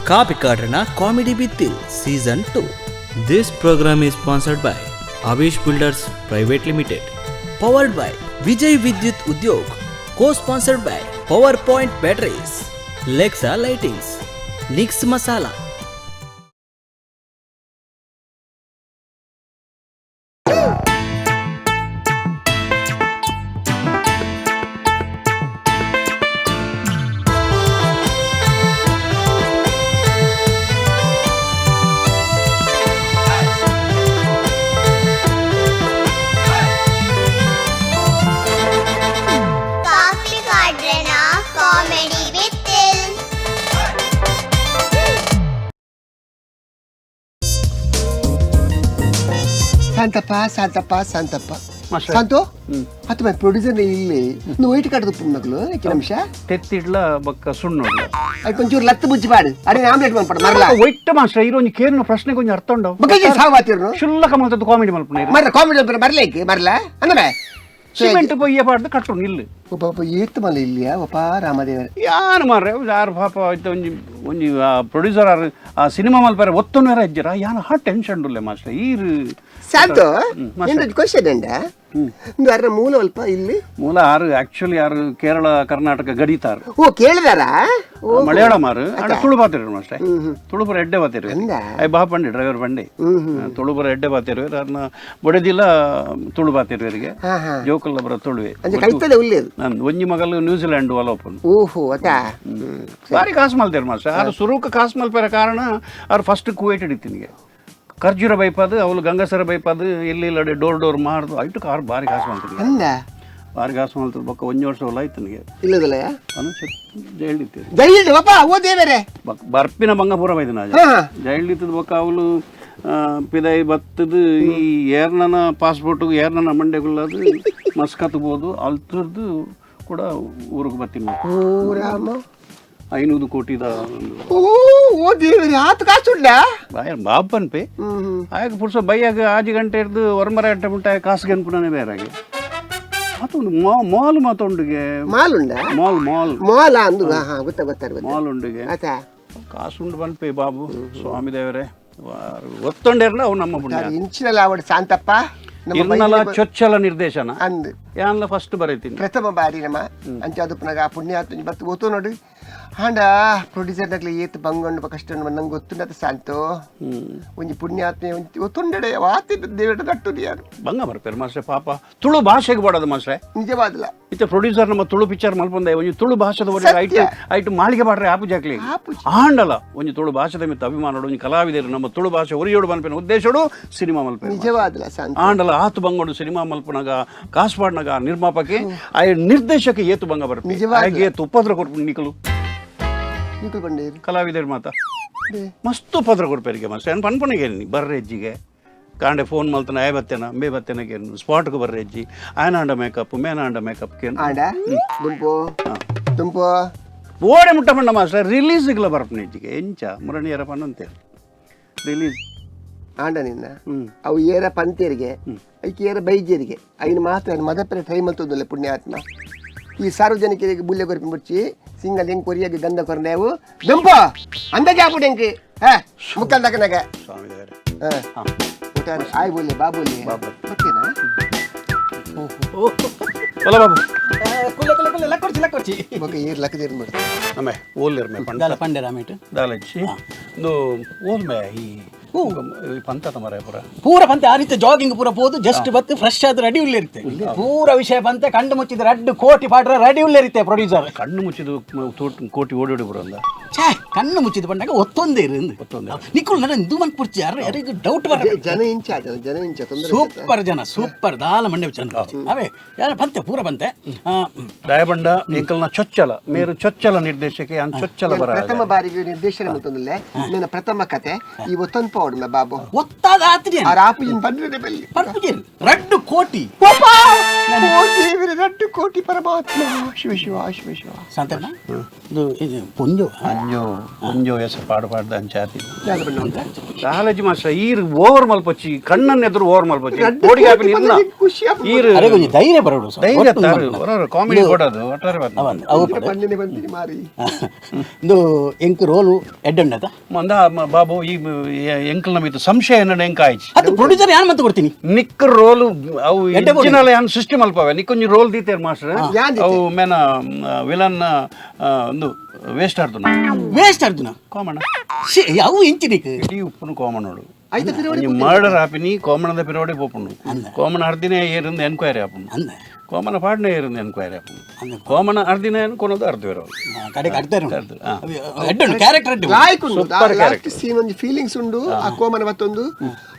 Kapikadranna comedy Bithil season 2. This programme is sponsored by Avish builders private limited, powered by Vijay Vidyut Udyog, co sponsored by power point batteries, Lexa lightings, Nix masala. Kapikadranna comedy Bithil. Shantappa Shantappa Shantappa. Master. Shantu ಅತ್ತ producer ಇಲ್ಲಿ నువ్వు white ಕಟ್ಟದು ಹೆಚ್ಚು ನಿಮಿಷ ತೆತ್ತಿಡ್ಲ ಬೊಕ್ಕ ಸುಣ್ಣುಡ್ಲ. ಅದಕ್ಕೆ ಒಂಚೂರು ಲತ್ತು ಬುಜ್ಜಿ ಪಾಡು ಅರೆ ಆಮ್ಲೆಟ್ ಮನ್ಪಡ ಮರಲ. ಒಯ್ಟ ಮಾಸ್ಟರ್ ಇರೋ ಒಂಜಿ ಕೇರಿನ ಪ್ರಶ್ನೆಗೆ ಒಂಜಿ ಅರ್ಥ ಉಂಡು. ಬೊಕ್ಕ ಸಾವಾತಿರ್ನು. ಶುಲ್ಲಕ ಮಲ್ತದ್ದು ಕಾಮಿಡಿ ಮಲ್ಪುನ. ಮರ್ಲ ಕಾಮಿಡಿ ಮರ್ಲೇಕ್ ಮರ್ಲ ಅಂದ್ರೆ ಸಿಮೆಂಟ್ ಪೊಯ್ಯ ಪಾಡ್ದು ಕಟ್ಟುನು ಇಲ್ಲು. ಒಬ್ಬ ಒಬ್ಬ ಏತ್ ಮಲ್ಲ ಇಲ್ಲಿಯಾ ಒಪ್ಪ ರಾಮದೇವರ. ಯಾನು ಮಾರ್ರೆ ಯಾರು ಪಾಪ ಇತ್ತ ಒಂಜಿ ಒಂಜಿ ಪ್ರೊಡ್ಯೂಸರ್ ಆರ್ ಆ ಸಿನಿಮಾ ಮಲ್ಪರೆ ಒತ್ತೊನ್ನೆರ ಇಜ್ಜರ ಯಾನು ಹಾ ಟೆನ್ಷನ್ ಉಲ್ಲೆ ಮಾಸ್ಟರ್ ಈರು. ಶಾಂತು. ಮಾಸ್ಟರ್. ನಿಂದು ಕ್ವಶನ್ ಉಂಡ ಇಂದು ಅರ್ನ ಮೂಲ ಅಲ್ಪ ಇಲ್ಲಿ. ಮೂಲ ಆರು ಆಕ್ಚುಲಿ ಆರು ಕೇರಳ ಕರ್ನಾಟಕ ಗಡಿತಾರು. ಓ ಕೇಳಿದಾರಾ ಓ ಮಲಯಾಳಂ ಆರು ಆಡ ತುಳು ಬಾತಿರು ಮಾಸ್ಟರ್, ತುಳುಪುರ ಎಡ್ಡೆ ಬಾತಿರು. ಅಂದ? I ಬಾ ಪಂಡಿ ಡ್ರೈವರ್ ಪಂಡಿ ತುಳುಪುರ ಎಡ್ಡೆ ಬಾತಿರು ಅರ್ನ ಬೊಡೆದಿಲ್ಲ ತುಳು ಬಾತಿರುವರಿಗೆ. ಹಾ ಹಾ. ಜೋಕುಲ್ಲ ಬರ ತುಳುವೆ. ಅಂಚೆ ಕೈತದೆ ಉಲ್ಲೇದು. ನಾನು ಒಂಜಿ ಮಗಲು ನ್ಯೂಜಿಲ್ಯಾಂಡ್ ಒಲೋಪನ್. ಓಹೋ ಅತ. ಬಾರಿ ಕಾಸು ಮಲ್ತೇರು ಮಾಸ್ಟರ್ ಆರು ಸುರೂಕ ಕಾಸು ಮಲ್ಪೆರ ಕಾರಣ ಆರು ಫಸ್ಟ್ ಕುವೈಟ್ ಹಿಡಿತಿನಿಗೆ ಖರ್ಜೂರ ಬೈಪಾದು ಅವಳು ಗಂಗಸರ ಬೈಪಾದು ಎಲ್ಲಿ ಇಲ್ಲ ಡೋರ್ ಡೋರ್ ಮಾರ್ದು ಐಟು ಕಾರ್ ಬಾರಿ ಕಾಸು ಮಲ್ತೀನಿ. ಅಂದ. ಬಾರಿ ಕಾಸು ಮಲ್ತದ ಬೊಕ್ಕ ಒಂಜಿ ವರ್ಷ ಒಲ ಆಯ್ತು ನನಗೆ. ಇಲ್ಲದಲ್ಲ. ಅನು ಜೈಲಿತ್ತು. ಜೈಲಿಡು ಒಪ್ಪ ಓ ದೇವರೇ. ಬರ್ಪಿನ ಬಂಗಪುರ ಬೈದಿನ. ಹಾ, ಹಾ. ಜೈಲಿತ್ತದ ಬೊಕ್ಕ ಅವಳು ಪಿದೈ ಬತ್ತದ ಈ ಏರ್ನನ ಪಾಸ್ಪೋರ್ಟ್ ಏರ್ನನ ಮಂಡೆಗುಳ್ಳದು ಮಸ್ಕತ್ ಬೋದು ಅಲ್ತದ್ದು ಕೂಡ ಊರಿಗೆ ಬರ್ತೀನಿ. ಓ ರಾಮ. 500 ಕೋಟಿದ. ಓ ಓ ದೇವರೇ ಆತು ಕಾಸುಂಡ. ಬಾಯ್ ಬಾಬ್ ಪನ್ಪೆ. ಹ್ಮ್. ಆಗ ಪುರುಷ ಬೈಯಾಗ ಆಜಿ ಗಂಟೆ ಹಿಡ್ದು ಒರ್ಮರ ಗಂಟೆ ಮುಟ್ಟ ಕಾಸು ಗನ್ಪುನೇ ಬೇರೆಗೆ ಆತ ಒಂದು ಮಾಲ್ ಮಾತೊಂಡಿಗೆ. ಮಾಲ್ ಉಂಡ. Mall mall. Mall ಅಂದು ಹಾ ಹಾ ಗೊತ್ತ ಗೊತ್ತ ಗೊತ್ತ. ಮಾಲ್ ಉಂಡಿಗೆ. ಆತ. ಕಾಸುಂಡು ಪನ್ಪೆ ಬಾಬು ಸ್ವಾಮಿ ದೇವರೇ ಒತ್ತೊಂಡೇರ್ನ ಅವು ನಮ್ಮ ಪುಣ್ಯ. ಇಂಚಿನಲ್ಲ ಅವಡು ಶಾಂತಪ್ಪ ನಮ್ಮ ಇರ್ನಲ ಬೈಲಿಗೆ ಚೊಚ್ಚಲ ನಿರ್ದೇಶನ. ಅಂದು. ಯಾನ್ಲ ಫಸ್ಟ್ ಬರೀತೀನಿ. ಪ್ರಥಮ ಬಾರಿ ನಮ್ಮ ಅಂಚಾದುಪ್ಪನಾಗ ಪುಣ್ಯಾತ್ಮ ಬತ್ತು ಓತು ನೋಡಿ ಹಾಂಡ ಪ್ರೊಡ್ಯೂಸರ್ ನಗ್ಲಿ ಏತ್ ಬಂಗೊಂಡು ಕಷ್ಟ ನಂಗೆ ಗೊತ್ತುಂಡತ ಶಾಂತು. ಒಂಜಿ ಪುಣ್ಯಾತ್ಮೆ ಒಂಜಿ ಒತ್ತುಂಡೆಡೆ ವಾತಿ ದೇವರ ನಟ್ಟು ಯಾರು. ಬಂಗ ಬರ್ಪೇರು ಮಾಸ್ಟ್ರೆ ಪಾಪ ತುಳು ಭಾಷೆಗೆ ಬಾಡೋದು ಮಾಸ್ಟ್ರೆ. ನಿಜವಾದಲ. ಇತ್ತೆ ಪ್ರೊಡ್ಯೂಸರ್ ನಮ್ಮ ತುಳು ಪಿಕ್ಚರ್ ಮಲ್ಪೊಂದೆ ಒಂಜಿ ತುಳು ಭಾಷೆದ ಒಂಜಿ ಐಟ್ ಸತ್ಯ. ಐಟ್ ಮಾಳಿಗೆ ಬಾಡ್ರೆ ಆಪು ಜಾಕ್ಲಿ. ಆಪುಜಿ. ಆಂಡಲ ಒಂಜಿ ತುಳು ಭಾಷೆದ ಮಿತ್ತ ಅಭಿಮಾನೋಡು ಒಂಜಿ ಕಲಾವಿದರು ನಮ್ಮ ತುಳು ಭಾಷೆ ಒರಿಯೋಡು ಮನ್ಪಿನ ಉದ್ದೇಶೋಡು ಸಿನಿಮಾ ಮಲ್ಪೆ. ನಿಜವಾದಲ ಶಾಂತ. ಆಂಡಲ ಆತು ಬಂಗೋಡು ಸಿನಿಮಾ ಮಲ್ಪನಾಗ ಕಾಸು ಪಾಡ್ನಾಗ ನಿರ್ಮಾಪಕ್ಕೆ ಆ ನಿರ್ದೇಶಕ ಏತು ಬಂಗ ಬರ್ಪೆ. ನಿಜವಾಗ್ಲೂ. ಆಯ್ಗೆ ಏತು ಉಪದ್ರ ಕೊರ್ಪು ನಿಕಲು. ನಿಕುಲ್ ಬಂಡೇರು. ಕಲಾವಿದರು ಮಾತ ಮಸ್ತ್ ಉಪದ್ರ ಕೊರ್ಪೇರಿಗೆ ಮಸ್ತ್ ಏನು ಪನ್ಪಣಿಗೆ ಬರ್ರೆ ಹೆಜ್ಜಿಗೆ ಕಾಂಡೆ ಫೋನ್ ಮಲ್ತನ ಆಯ್ ಬತ್ತೇನ ಅಂಬೆ ಬತ್ತೇನಗೆ ಸ್ಪಾಟ್ಗೆ ಬರ್ರೆ ಹೆಜ್ಜಿ ಆಯನಾಂಡ ಮೇಕಪ್ ಮೇನಾಂಡ ಮೇಕಪ್ ಕೇನು. ಆಂಡ ದುಂಪು ದುಂಪು. ಓಡೆ ಮುಟ್ಟ ಪಂಡ ಮಾಸ್ಟರ್ ರಿಲೀಸ್ಗಳ ಬರ್ಪಣ ಹೆಜ್ಜಿಗೆ ಎಂಚ ಮುರಣಿಯರ ಪಣ್ಣಂತೆ ರಿಲೀಸ್. ಆಂಡ ನಿನ್ನ ಅವು ಏರ ಪಂತೇರಿಗೆ ಐಕೆ ಏರ ಬೈಜೇರಿಗೆ ಐನು ಮಾತ್ರ ಮದಪ್ಪರೆ ಟ್ರೈ ಮಲ್ತದಲ್ಲ ಪುಣ್ಯಾತ್ಮ ಈ ಸಾರ್ವಜನಿಕರಿಗೆ ಬುಲ್ಲೆ ಕೊರ್ಪಿನ ಬುಡ್ಚಿ ಸಿಂಗಲ್ ಹೆಂಗ್ ಕೊರಿಯಾಗಿ ಗಂಧ ಕೊರನೇವು ದುಂಪು ಅಂದಾಜೆ ಆಪುಡು ಹೆಂಗ್ ಹಾ ಮುಕ್ಕಲ್ ದಕ್ಕನಾಗ. ಸ್ವಾಮಿ ದೇವರೇ. ಹಾ. ಹಾ. ಊಟ ಆಯ್ ಬೋಲೆ ಬಾ ಬೋಲೆ. ಬಾ. ಓಕೆನಾ? ಒಲ ಬಾಬು. ಕುಲ್ಲ ಕುಲ್ಲ ಕುಲ್ಲ ಲಕ್ಕೊಡ್ಚಿ ಲಕ್ಕೊಡ್ಚಿ. ಬೊಕ ಏರ್ ಲಕ್ಕದೇರು ಮಾಡ್ತಾರೆ. ಅಮ್ಮೆ ಓಲ್ಲೇರ್ ಮೇ ಪಂಡ. ದಾಲ ಪಂಡೆರ ಆಮೇಟ್. ದಾಲಚ್ಚಿ ಇಂದು ಓದ್ಮೆ ಈ ಈ ಪಂತದ ಮರ ಪೂರ. ಪೂರ ಪಂತೆ ಆ ರೀತಿ ಜಾಗಿಂಗ್ ಪೂರ ಪೋದು ಜಸ್ಟ್ ಬತ್ತು ಫ್ರೆಶ್ ಆದ ರೆಡಿ ಉಳ್ಳಿರುತ್ತೆ ಪೂರ ವಿಷಯ ಪಂತೆ ಕಂಡು ಮುಚ್ಚಿದ ರಡ್ಡು ಕೋಟಿ ಪಾಡ್ರ ರೆಡಿ ಉಳ್ಳಿರುತ್ತೆ ಪ್ರೊಡ್ಯೂಸರ್. ಕಣ್ಣು ಮುಚ್ಚಿದ ಕೋಟಿ ಓಡಿ ಓಡಿ ಬರೋಲ್ಲ. ಛೇ ಕಣ್ಣು ಮುಚ್ಚಿದ ಬಂದಾಗ ಒತ್ತೊಂದೇ ಇರು. ಒತ್ತೊಂದೇ. ನಿಕ್ಕುಲ್ ನನ್ನ ಇಂದು ಮನ್ ಪುರ್ಚಿ ಯಾರು ಯಾರಿಗೂ ಡೌಟ್ ಬರ. ಜನ ಇಂಚ ಜನ ಜನ ಇಂಚ ತೊಂದರೆ. ಸೂಪರ್ ಜನ ಸೂಪರ್ ದಾಲ ಮಂಡೆ ಚಂದ ಅವೇ ಯಾರ ಪಂತೆ ಪೂರ ಪಂತೆ ದಯಬಂಡ ಎಂಕಲ್ನ ಚೊಚ್ಚಲ ಮೇರು ಚೊಚ್ಚಲ ನಿರ್ದೇಶಕ ಅನ್ ಚೊಚ್ಚಲ ಬರ. ಪ್ರಥಮ ಬಾರಿಗೆ ನಿರ್ದೇಶನ ಮತ್ತೊಂದಲ್ಲೇ ನನ್ನ ಪ್ರಥಮ ಕತೆ ಈ ಒತ್ತೊಂದು ಪೌಡ್ ಬಾಬು. ಒತ್ತಾದ ಆತ್ರಿ. ಆ ರಾಪುಜಿನ ಬಂದ್ರೆ ಬಲ್ಲಿ. ಪರ್ಪುಜಿರ್ ರಡ್ಡು ಕೋಟಿ. ಓ ದೇವರೇ, ರಡ್ಡು ಕೋಟಿ ಪರಮಾತ್ಮ ಶಿವ ಶಿವ ಶಿವ ಶಿವ. ಸಂತಣ್ಣ ಇದು ಇದು ಪೊಂಜು. ಅಂಜೋ. ಒಂಜೋ ಎಸ ಪಾಡು ಪಾಡ್ದ ಅಂಚಾತಿ ಕಾಲೇಜ್ ಮಾಸ್ಟರ್ ಈರ್ ಓವರ್ ಮಲ್ಪೊಚ್ಚಿ ಕಣ್ಣನ್ನ ಎದುರು ಓವರ್ ಮಲ್ಪೊಚ್ಚಿ ಕೋಡಿಗೆ ಹಾಪಿನ ಇಲ್ಲ ಖುಷಿ ಆಪುಂಡು. ಈರ್ ಅರೆ ಒಂಜಿ ಧೈರ್ಯ ಬರೋಡು ಸರ್. ಧೈರ್ಯ ಒಟ್ಟು ತಾರು ಮಲ್ಪುನ. ಒರೊರ ಕಾಮಿಡಿ ಕೊಡೋದು ಒಟ್ಟಾರೆ ಬರ್ತದೆ. ಅವನ್ ಅವು ಪಡು. ಪಂಡಿನಿ ಬಂತೀನಿ ಮಾರಿ ಇಂದು ಎಂಕ್ ರೋಲು ಎಡ್ಡಣ್ಣದ ಮಂದ ಬಾಬು ಈ ಎಂಕಲ್ ನಮಿತು ಸಂಶಯ ಏನಡ ಎಂಕ ಆಯ್ತು ಅದು ಪ್ರೊಡ್ಯೂಸರ್ ಯಾನ್ ಮತ್ತೆ ಕೊಡ್ತೀನಿ ನಿಕ್ಕ ರೋಲು ಅವು ಎಡ್ಡೆ ಬೋಡು. ಇಜ್ಜಿನಾಲ ಯಾನ್ ಸೃಷ್ಟಿ ಮಲ್ಪವೆ ನಿಕ್ಕೊಂಜಿ ರೋಲ್ ದೀತೇರ್ ಮಾಸ್ಟರ್ ಯಾನ್ ದೀತೆ? ಅವು ಮೇನ ವಿಲನ್ ಒಂದು ವೇಸ್ಟ್ ಆಡ್ದು ವೇಸ್ಟ್ ಅರ್ಜುನ ಕಾಮಣ ಶೇ ಅವು ಇಂಚಿ ನಿಕ್ ಇಡೀ ಉಪ್ಪುನು ಕಾಮನೋಡು ಐತ ಪಿರವಡೆ ಒಂಜಿ ಮರ್ಡರ್ ಆಪಿನಿ ಕೋಮಣದ ಪಿರವಡೆ ಪೋಪುಂಡು ಕೋಮಣ ಅರ್ದಿನ ಏರಿಂದ ಎನ್ಕ್ವೈರಿ ಆಪುಂಡು ಅಂದ ಕೋಮನ ಪಾಡ್ನೆ ಏರಿಂದ ಎನ್ಕ್ವೈರಿ ಆಪುಂಡು ಕೋಮಣ ಅರ್ದಿನ ಏನು ಕೊನೋದು ಅರ್ಧ ಕಡೆಗೆ ಅಡ್ತಾರೆ ಅರ್ಧ, ಆ. ಎಡ್ಡಣ್ಣು ಕ್ಯಾರೆಕ್ಟರ್ ಎಡ್ಡೆ ಲಾಯ್ಕ್ ಉಂಡು Super last scene ಒಂಜಿ ಫೀಲಿಂಗ್ಸ್ ಉಂಡು ಆ ಕೋಮನ ಮತ್ತೊಂದು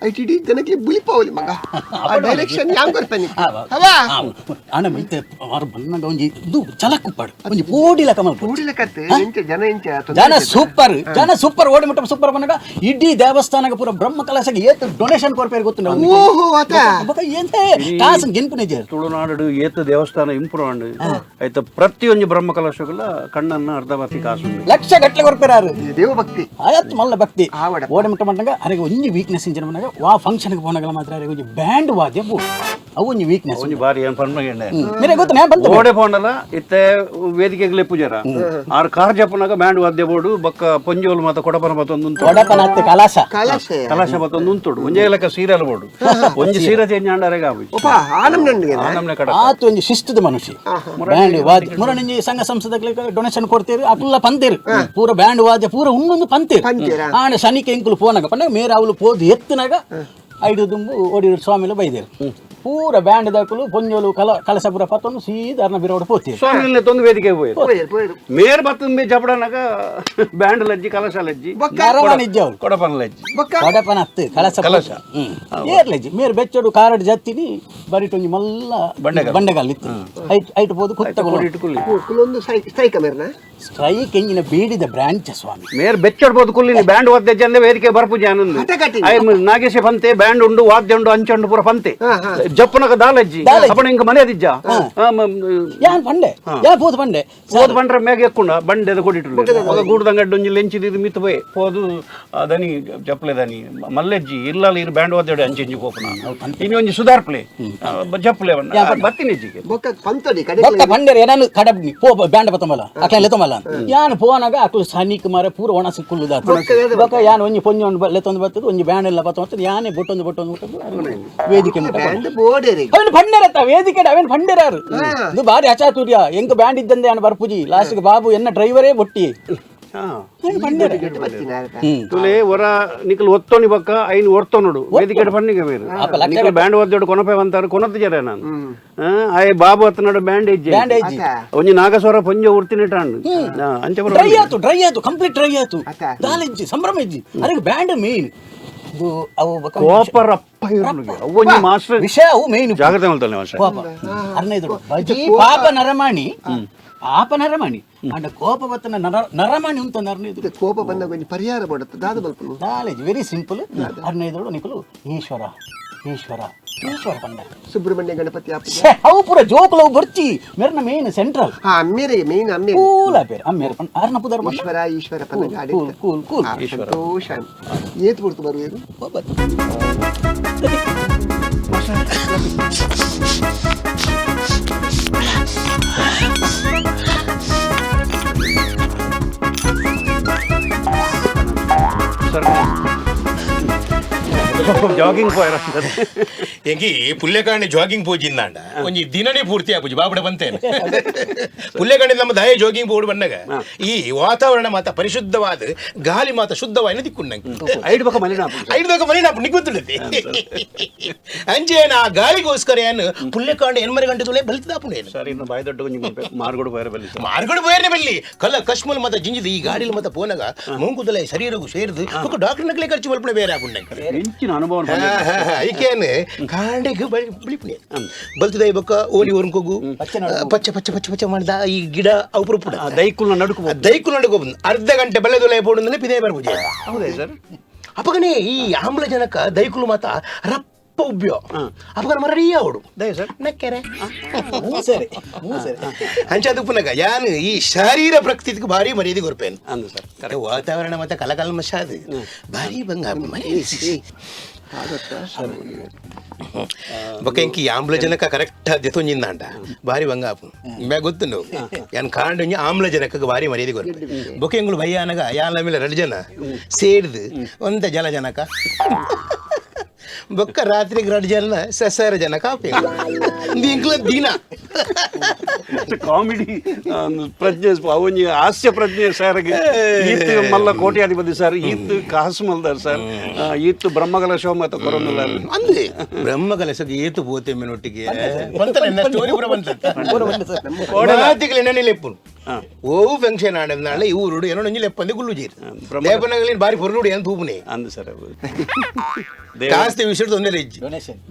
ಐಟ್ ಇಡೀ ಜನಕ್ಕೆ ಬುಲಿಪಾವಲಿ ಮಗ ಆ ಡೈರೆಕ್ಷನ್ ಯಾನ್ ಕೊರ್ಪೇನಿ ಅವಾ ಆಣ ಮೈತೆ ವಾರ ಬನ್ನಗ ಒಂಜಿ ಇದು ಚಲಕ್ ಉಪ್ಪಾಡು ಒಂಜಿ ಪೋಡಿಲ ಕಮಲ್ ಕೂಡಿಲ ಕತ್ತೆ ಎಂಚ ಜನ ಎಂಚ ತೊಂದ್ರೆ ಜನ ಇಜ್ಜೆ. ಸೂಪರ್ ಜನ ಸೂಪರ್ ಓಡಿ ಮುಟ್ಟ ಸೂಪರ್ ಬನ್ನಗ ಇಡೀ ದೇವಸ್ಥಾನಕ್ಕೆ ಪೂರ ಬ್ರಹ್ಮ ಕಲಶಕ್ಕೆ ಏತ್ ಡೊನೇಷನ್ ಕೊರ್ಪೇರು ಗೊತ್ತುಂಡು ಓಹೋ ಆತ ಬೊಕ ಎಂತ ಕಾಸು ಗೆನ್ಪುನೆ ಜೇರು ತುಳುನಾಡು ಏತ ದೇವಸ್ಥಾನ ಇಂಪ್ರೂವ್ ಆಂಡ್ ಆಯ್ತ ಪ್ರತಿಯೊಂದು ಬ್ರಹ್ಮ ಕಲಶಗಳ ಕಣ್ಣನ್ನ ಅರ್ಧ ಬಾತಿ ಕಾಸು ಉಂಡು. ಲಕ್ಷ ಗಟ್ಟಲೆ ಕೊರ್ಪೇರಾರು ಇದು ದೇವಭಕ್ತಿ ಆಯತ್ ಮಲ್ಲ ಭಕ್ತಿ ಆವಡ. ಓಡಿ ಮುಟ್ಟ ಮಟ್ಟಂಗ ಅರೆಗೆ ಒಂಜಿ ವೀಕ್ನೆಸ್ ಇಂಚಿನ ಮನಗ ವಾ ಫಂಕ್ಷನ್ಗೆ ಪೋನಗಲ ಮಾತ್ರ ಅರೆಗೆ ಒಂಜಿ ಬ್ಯಾಂಡ್ ವಾದ್ಯ ಬೋ ಅವು ಒಂಜಿ ವೀಕ್ನೆಸ್ ಒಂಜಿ ಬಾರಿ ಏನ್ ಪನ್ಮಗೆಂಡೆ ಮೇರೆ ಗೊತ್ತು ನಾನು ಬಂತು ಓಡೆ ಪೋಂಡಲ ಇತ್ತೆ ವೇದಿಕೆಗ್ಲೆ ಪೂಜಾರ ಆರ್ ಕಾರ್ ಜಪ್ಪನಾಗ ಬ್ಯಾಂಡ್ ವಾದ್ಯ ಬೋಡು ಬೊಕ್ಕ ಪೊಂಜೋಲು ಮಾತ ಕೊಡಪನ ಬತ್ತೊಂದು ಉಂತುಡು. ಒಡಪನ ಕಲಾಸ ಕಲಶಯ ಕಲಶ ಬತ್ತೊಂದು ಉಂತುಡು ಒಂಜೇ ಲೆಕ್ಕ ಸೀರೆಲ್ ಬೋಡು ಒಂಜಿ ಸೀರೆ ಚೇಂಜ್ ಆಂಡಾರೆಗೆ ಆಪುಜಿ ಒಪ್ಪ ಆನಂದ ನಂಡಿಗೆ ನಮ್ನೆ ಕಡ ಆತ ಒಂಜಿ ಶಿಸ್ತದ ಮನುಷ್ಯ ಬ್ಯಾಂಡ್ ವಾದ್ಯ ಮುರಣಿಂಜಿ ಸಂಘ ಸಂಸ್ಥೆದಕ್ಲೆ ಡೊನೇಷನ್ ಕೊಡ್ತೇರು ಅಕುಲ್ಲ ಪಂತೇರು ಪೂರ ಬ್ಯಾಂಡ್ ವಾದ್ಯ ಪೂರ ಉನ್ನೊಂದು ಪಂತೇರು ಪಂತೇರಾ? ಆಣ ಶನಿಕೆ ಎಂಕುಲು ಪೋನಗ ಪಂಡ ಮೇರೆ ಅವಳು ಪೋದು ಎತ್ತನಾಗ ಐದು ದುಂಬು ಓಡಿ ಸ್ವಾಮಿಲು ಬೈದೇರು ಪೂರ ಬ್ಯಾಂಡ್ ದಾಕುಲು ಪೊಂಜೋಲು ಕಲ ಕಲಸಪುರ ಪತ್ತೊಂದು ಸೀದಾ ಅರ್ನ ಬಿರೋಡು ಪೋತೇರು ಸ್ವಾಮಿ ತೊಂದು ವೇದಿಕೆ ಪೋಯೆರು ಪೋಯೆರು ಪೋಯೆರು ಮೇರ್ ಬತ್ತೊಂದು ಜಪಡನಾಗ ಬ್ಯಾಂಡ್ ಲಜ್ಜಿ ಕಲಶ ಲಜ್ಜಿ ಬೊಕ್ಕ ನರವನಿಜ್ಜ ಅವಳು ಕೊಡಪನ ಲಜ್ಜಿ ಬೊಕ್ಕ ಕೊಡಪನ ಅತ್ತು ಕಲಸ ಕಲಶ. ಏರ್ಲಜ್ಜಿ ಮೇರ್ ಬೆಚ್ಚೋಡು ಕಾರಡ್ ಜತ್ತಿನಿ ಬರಿಟೊಂಜಿ ಮಲ್ಲ ಬಂಡೆಗಲ್ಲು. ಬಂಡೆಗಲ್ಲು ಇತ್ತು ಐಟ್ ಐಟ್ ಪೋದು ಕುತ್ತ ಇಟ್ಕೊಳ್ಳಿ ಕುಲೊಂದು ಸ್ಟ್ರೈಕ್ ಮೇರ್ನ ಸ್ಟ್ರೈಕ್ ಎಂಜಿನ ಬೀಡಿದ ಬ್ರಾಂಚ್ ಸ್ವಾಮಿ ಮೇರ್ ಬೆಚ್ಚಡ್ಬೋದು ಕುಲ್ಲಿ ಬ್ಯಾಂಡ್ ವಾದ್ಯ ಜಂದೆ ವೇದಿಕೆ ಬರ್ಪುಜಿ ಆನಂದ್ ಹಠ ಕಟ್ಟಿಂಗ್. ಆಯ್ ನಾಗೇಶ ಪಂತೆ ಬ್ಯಾಂಡ್ ಉಂಡು ವಾದ್ಯ ಉಂಡು ಅಂಚುಂಡು ಪೂರ ಪಂತೆ ಜಪ್ಪನಕ ದಾಲಜ್ಜಿ ದಾಲಜ್ಜಿ. ಅಪ್ಪಣ ಇಂಕ ಮನೆ ಅದಿಜ್ಜ ಯಾನ್ ಪಂಡೆ ಯಾ ಪೋದು ಪಂಡೆ ಪೋದು ಬಂಡ್ರೆ ಮೇಗ ಎಕ್ಕುಂಡ ಬಂಡೆದ ಕೊಡಿಟ್ಟು ಮಗ ಗೂಡ್ದಂಗಡ್ಡು ಒಂಜಿ ಲೆಂಚಿದ ಮಿತ್ತು ಪೋಯೆ ಪೋದು ಆ ದನಿ ಜಪ್ಲೆ ದನಿ ಮಲ್ಲೆಜ್ಜಿ ಇಲ್ಲಲ್ಲ ಇರು ಬ್ಯಾಂಡ್ ವಾದ್ಯಡು ಅಂಚೆಂಜಿ ಪೋಪುನ ಇನ್ನು ಒಂಜಿ ಸುಧಾರ್ಪ್ಲೆ ಜಪ್ಲೆ ಬತ್ತಿನ ಇಜ್ಜಿಗೆ ಬೊಕ್ಕ ಪಂತೊಡಿ ಕಡೆ ಬೊಕ್ಕ ಪಂಡೆರ್ ಏನಾನು ಕಡಬ್ನಿ ಪೋ ಬ್ಯಾಂಡ್ ಬತ್ತಮಲ್ಲ ಅಕ್ಲೆ ಲೆತ್ತಮಲ್ಲ ಯಾನ್ ಪೋನಾಗ ಅಕ್ಲು ಸನಿಕ್ ಮಾರ ಪೂರ ಒಣ ಸಿಕ್ಕುಲ್ಲುದಾತ ಬೊಕ್ಕ ಯಾನ್ ಒಂಜಿ ಪೊಂಜಿ ಒಂದು ಲೆತ್ತೊಂದು ಬರ್ತದೆ ಒಂಜಿ ಬ್ಯಾಂಡ್ ಎಲ್ಲ ಬತ್ತ ಬರ್ತದೆ ಯಾನೆ ಬೊಟ್ಟೊಂದು ಬೊಟ್ಟೊಂದು ಬೊಟ್ಟೊಂದು ವೇದಿಕೆ ಮುಟ್ಟ ಬ್ಯಾಂಡ್ ಬೋರ್ಡೇರಿ ಅವನು ಪಂಡೆರತ್ತ ವೇದಿಕೆ ಅವನ್ ಪಂಡೆರಾರು ಇದು ಬಾರಿ ಅಚಾತುರ್ಯ ಎಂಕ ಬ್ಯಾಂಡ್ ಇದ್ದಂದೆ ಯಾನ್ ಬರ್ಪುಜಿ ಲಾಸ್ಟ್ಗೆ ಬಾಬು ಎನ್ನ ಡ್ರೈವರೇ ಬೊಟ್ಟಿ ಹಾ ಅವನು ಪಂಡೆರ ಬತ್ತಿನ ತುಲೆ ಹೊರ ನಿಕಲ್ ಒತ್ತೋನಿ ಬಕ್ಕ ಐನ್ ಒರ್ತೋನುಡು ವೇದಿಕೆ ಪನ್ನಿಗೆ ಬೇರು ಅಪ್ಪ ಲಕ್ಷ ನಿಕಲ್ ಬ್ಯಾಂಡ್ ವಾದ್ಯಡು ಕೊನಪೆ ಅಂತಾರೆ ಕೊನತ್ತು ಜರ ನಾನು ಆಯ್ ಬಾಬು ಅತ್ತನಾಡು ಬ್ಯಾಂಡ್ ಇಜ್ಜೆ ಬ್ಯಾಂಡ್ ಐಜಿ ಒಂಜಿ ನಾಗಸ್ವರ ಪೊಂಜ ಉರ್ತಿನಿಟಾಂಡು ಅಂಚೆ ಬರೋ ಡ್ರೈ ಆತು ಡ್ರೈ ಆತು ಕಂಪ್ಲೀಟ್ ಡ್ರೈ ಆತು ಆತ. ದಾಲೆಜ್ಜಿ ಸಂಭ್ರಮ ಇಜ್ಜಿ ಅರೆಗೆ ಬ್ಯಾಂಡ್ ಮೇನ್ ಇದು ಅವು ಬೊಕ್ಕ ಕೋಪರಪ್ಪ ಇರ್ನುಗೆ ಅವು ಒಂಜಿ ಮಾಸ್ಟರ್ ವಿಷಯ ಅವು ಮೇನ್ ಜಾಗ್ರತೆ ಮಲ್ತಾನೆ ಮಾಸ್ಟರ್ ಕೋಪ ಅರ್ನೈದುಡು ಬಜಿ ಪಾಪ ನರಮಾಣಿ ಪಾಪ ನರಮಾಣಿ ಅಂಡ ಕೋಪ ಬತ್ತನ ನರ ನರಮಾಣಿ ಉಂತ ನರನೈದುಡು ಕೋಪ ಬಂದಾಗ ಒಂಜಿ ಪರಿಹಾರ ಮಾಡುತ್ತೆ ದಾದ ಬಲ್ಪನು ದಾಲೇಜ್ ವೆರಿ ಸಿಂಪಲ್ ಅರ್ನೈದುಡು ನಿಕುಲು ಈಶ್ವರ ಈಶ್ವರ ಈಶ್ವರ ಪಂಡ ಸುಬ್ರಹ್ಮಣ್ಯ ಗಣಪತಿ ಅಪ್ಪ ಛೆ, ಅವು ಪೂರ ಜೋಕುಲು ಅವು ಬರ್ಚಿ ಮೆರ್ನ ಮೇನ್ ಸೆಂಟ್ರಲ್ ಹಾ ಅಮ್ಮೇರಿಗೆ ಮೇನ್ ಅಮ್ಮೇರಿ ಕೂಲ್ ಆಪೇರು ಅಮ್ಮೇರು ಪಂಡ ಅರ್ನ ಪುದರ್ ಪಂಡ ಈಶ್ವರ ಈಶ್ವರ ಪನ್ನ ಗಾಡಿ cool cool cool ಸಂತೋಷ ಏತ್ ಬಿಡ್ತು ಬರುವುದು ಜಾಗಿಂಗ್ ಪೋಯರ ಎಂಕಿ ಪುಲ್ಲೆಕಾಂಡೆ ಜಾಗಿಂಗ್ ಪೋಜಿಂದಾಂಡ ಒಂಜಿ ದಿನನೇ ಪೂರ್ತಿ ಆಪುಜಿ ಬಾಬಡ ಬಂತೇನೆ ಪುಲ್ಲೆಕಾಂಡೆ ನಮ್ಮ ದಯ ಜಾಗಿಂಗ್ ಬೋರ್ಡ್ ಬಂದಾಗ ಈ ವಾತಾವರಣ ಮಾತ ಪರಿಶುದ್ಧವಾದ ಗಾಳಿ ಮಾತ ಶುದ್ಧವಾಯಿನ ದಿಕ್ಕುಂಡಂಗೆ ಐಡ್ ಬಕ್ಕ ಮಲಿನ ಆಪುಂಡು. ಐದು ಮನೆ ನಾಪು ನಿಗ್ಗೊತ್ತುಂಡತಿ ಅಂಚೇನ ಆ ಗಾಳಿಗೋಸ್ಕರ ಏನು ಪುಲ್ಲೆಕಾಂಡೆ ಎನ್ಮರೆ ಗಂಟೆ ತುಲೆ ಬಲ್ತದಾಪುಂಡು ಏನು ಸರ್ ಇನ್ನು ಬಾಯಿ ದೊಡ್ಡ ಒಂಜಿ ಮಾರ್ಗೋಡು ಪೋಯರ ಬಲ್ಲಿ ಸರ್ ಮಾರ್ಗಡೆ ಬೋಯರ್ನೆ ಬಲ್ಲಿ ಕಲ್ಲ ಕಶ್ಮಲ್ ಮತ ಜಿಂಜಿದ ಈ ಗಾಡಿಲಿ ಮತ ಪೋನಾಗ ಮೂಂಕುದಲೆ ಶರೀರಗು ಸೇರಿದು ಡಾಕ್ಟರ್ ನಕಲೆ ಖರ್ಚು ಮಲ್ಪುಣ ಬೇರೆ ಆಪುಂಡಂಗೆ ಇಂಚಿನ ಅನುಭವ ಈಕೇನು ಕಾಂಡೆಗ್ ಬಿಳಿಪುಣೆ ಬಲ್ತದ ಬೊಕ್ಕ ಓಲಿ ಒರ್ಕೊಗು ಪಚ್ಚ ಪಚ್ಚ ಪಚ್ಚ ಪಚ್ಚ ಮಾಡ್ದ ಈ ಗಿಡ ಅವು ಪುಡ ದೈಕುಲ್ನ ನಡುಕು ದೈಕು ನಡುಕು ಅರ್ಧ ಗಂಟೆ ಬೆಲ್ಲದೊಲೆ ಪೋಡುಂದನೆ ಪಿದೇ ಬರ್ಪುಜೆ ಹೌದೇ ಸರ್ ಅಪಗನೆ ಈ ಆಮ್ಲಜನಕ ದೈಕುಲು ಮಾತ ರಪ್ಪ ಏಪ ಉಬ್ಬ್ಯೋ ಅಪಗ ನಮ್ಮ ರೆಡಿ ಆವಡು ಸರ್ ನಕ್ಕೆರೆ ಸರಿ ಸರಿ ಅಂಚ ಪುನಗ ಯಾನ್ ಈ ಶಾರೀರ ಪ್ರಕೃತಿಗೆ ಭಾರಿ ಮರ್ಯಾದೆ ಕೊರ್ಪೇನು ಅಂದು ಸರ್. ವಾತಾವರಣ ಮತ್ತೆ ಕಲಕಲ್ಮಶ ಅದು ಭಾರಿ ಬಂಗ ಬೊಕ್ಕ ಇಂಕಿ ಆಮ್ಲಜನಕ ಕರೆಕ್ಟ್ ದೆತೊಂಜಿಂದಾಂಡ ಭಾರಿ ಬಂಗ ಆಪು ಮ್ಯಾ ಗೊತ್ತು ಯಾನ್ ಕಾಂಡ ಆಮ್ಲಜನಕ ಭಾರಿ ಮರ್ಯಾದೆ ಕೊರ್ಪೆ. ಬೊಕ್ಕ ಎಂಗುಳು ಭಯ್ಯಾನಗ ಯಾನ್ಲ ಮೇಲೆ 2 ಜನ ಸೇರ್ದು ಒಂದ ಜಲಜನಕ ಬೊಕ್ಕ ರಾತ್ರಿಗೆ 2 ಜನ ಸಸಾರ ಜನ ಕಾಪಿ ಇಂಕ್ಲ ದಿನ ಕಾಮಿಡಿ ಪ್ರಜ್ಞೆ ಅವನಿ ಹಾಸ್ಯ ಪ್ರಜ್ಞೆ ಸರ್. ಈತ್ ಮಲ್ಲ ಕೋಟ್ಯಾಧಿಪತಿ ಸರ್, ಈತ್ ಕಾಸು ಮಲ್ದಾರ್ ಸರ್, ಈತ್ ಬ್ರಹ್ಮಕಲಶ ಮತ್ತು ಕೊರೊಂದುಲ್ಲ ಅಂದ್ರೆ ಬ್ರಹ್ಮಕಲಶಕ್ಕೆ ಏತು ಪೋತೆ ಮೆನೊಟ್ಟಿಗೆ ಸ್ಟೋರಿ ಪೂರ ಬಂತ ಲೆಪ್ಪುನು ಓ ಫಂಕ್ಷನ್ ಆಡನಾಳೆ ಊರುಡು ಏನೋ ಒಂಜಿ ಲೆಪ್ಪಂದೆ ಗುಲ್ಲು ಜೀರು ಲೇಪನಗಲಿನ ಬಾರಿ ಪೊರ್ಲುಡು ಏನು ತೂಪುನೆ ಅಂದು ಸರ್. ಕಾಸ್ತಿ ವಿಷಯ ತೊಂದರೆ ಇಜ್ಜಿ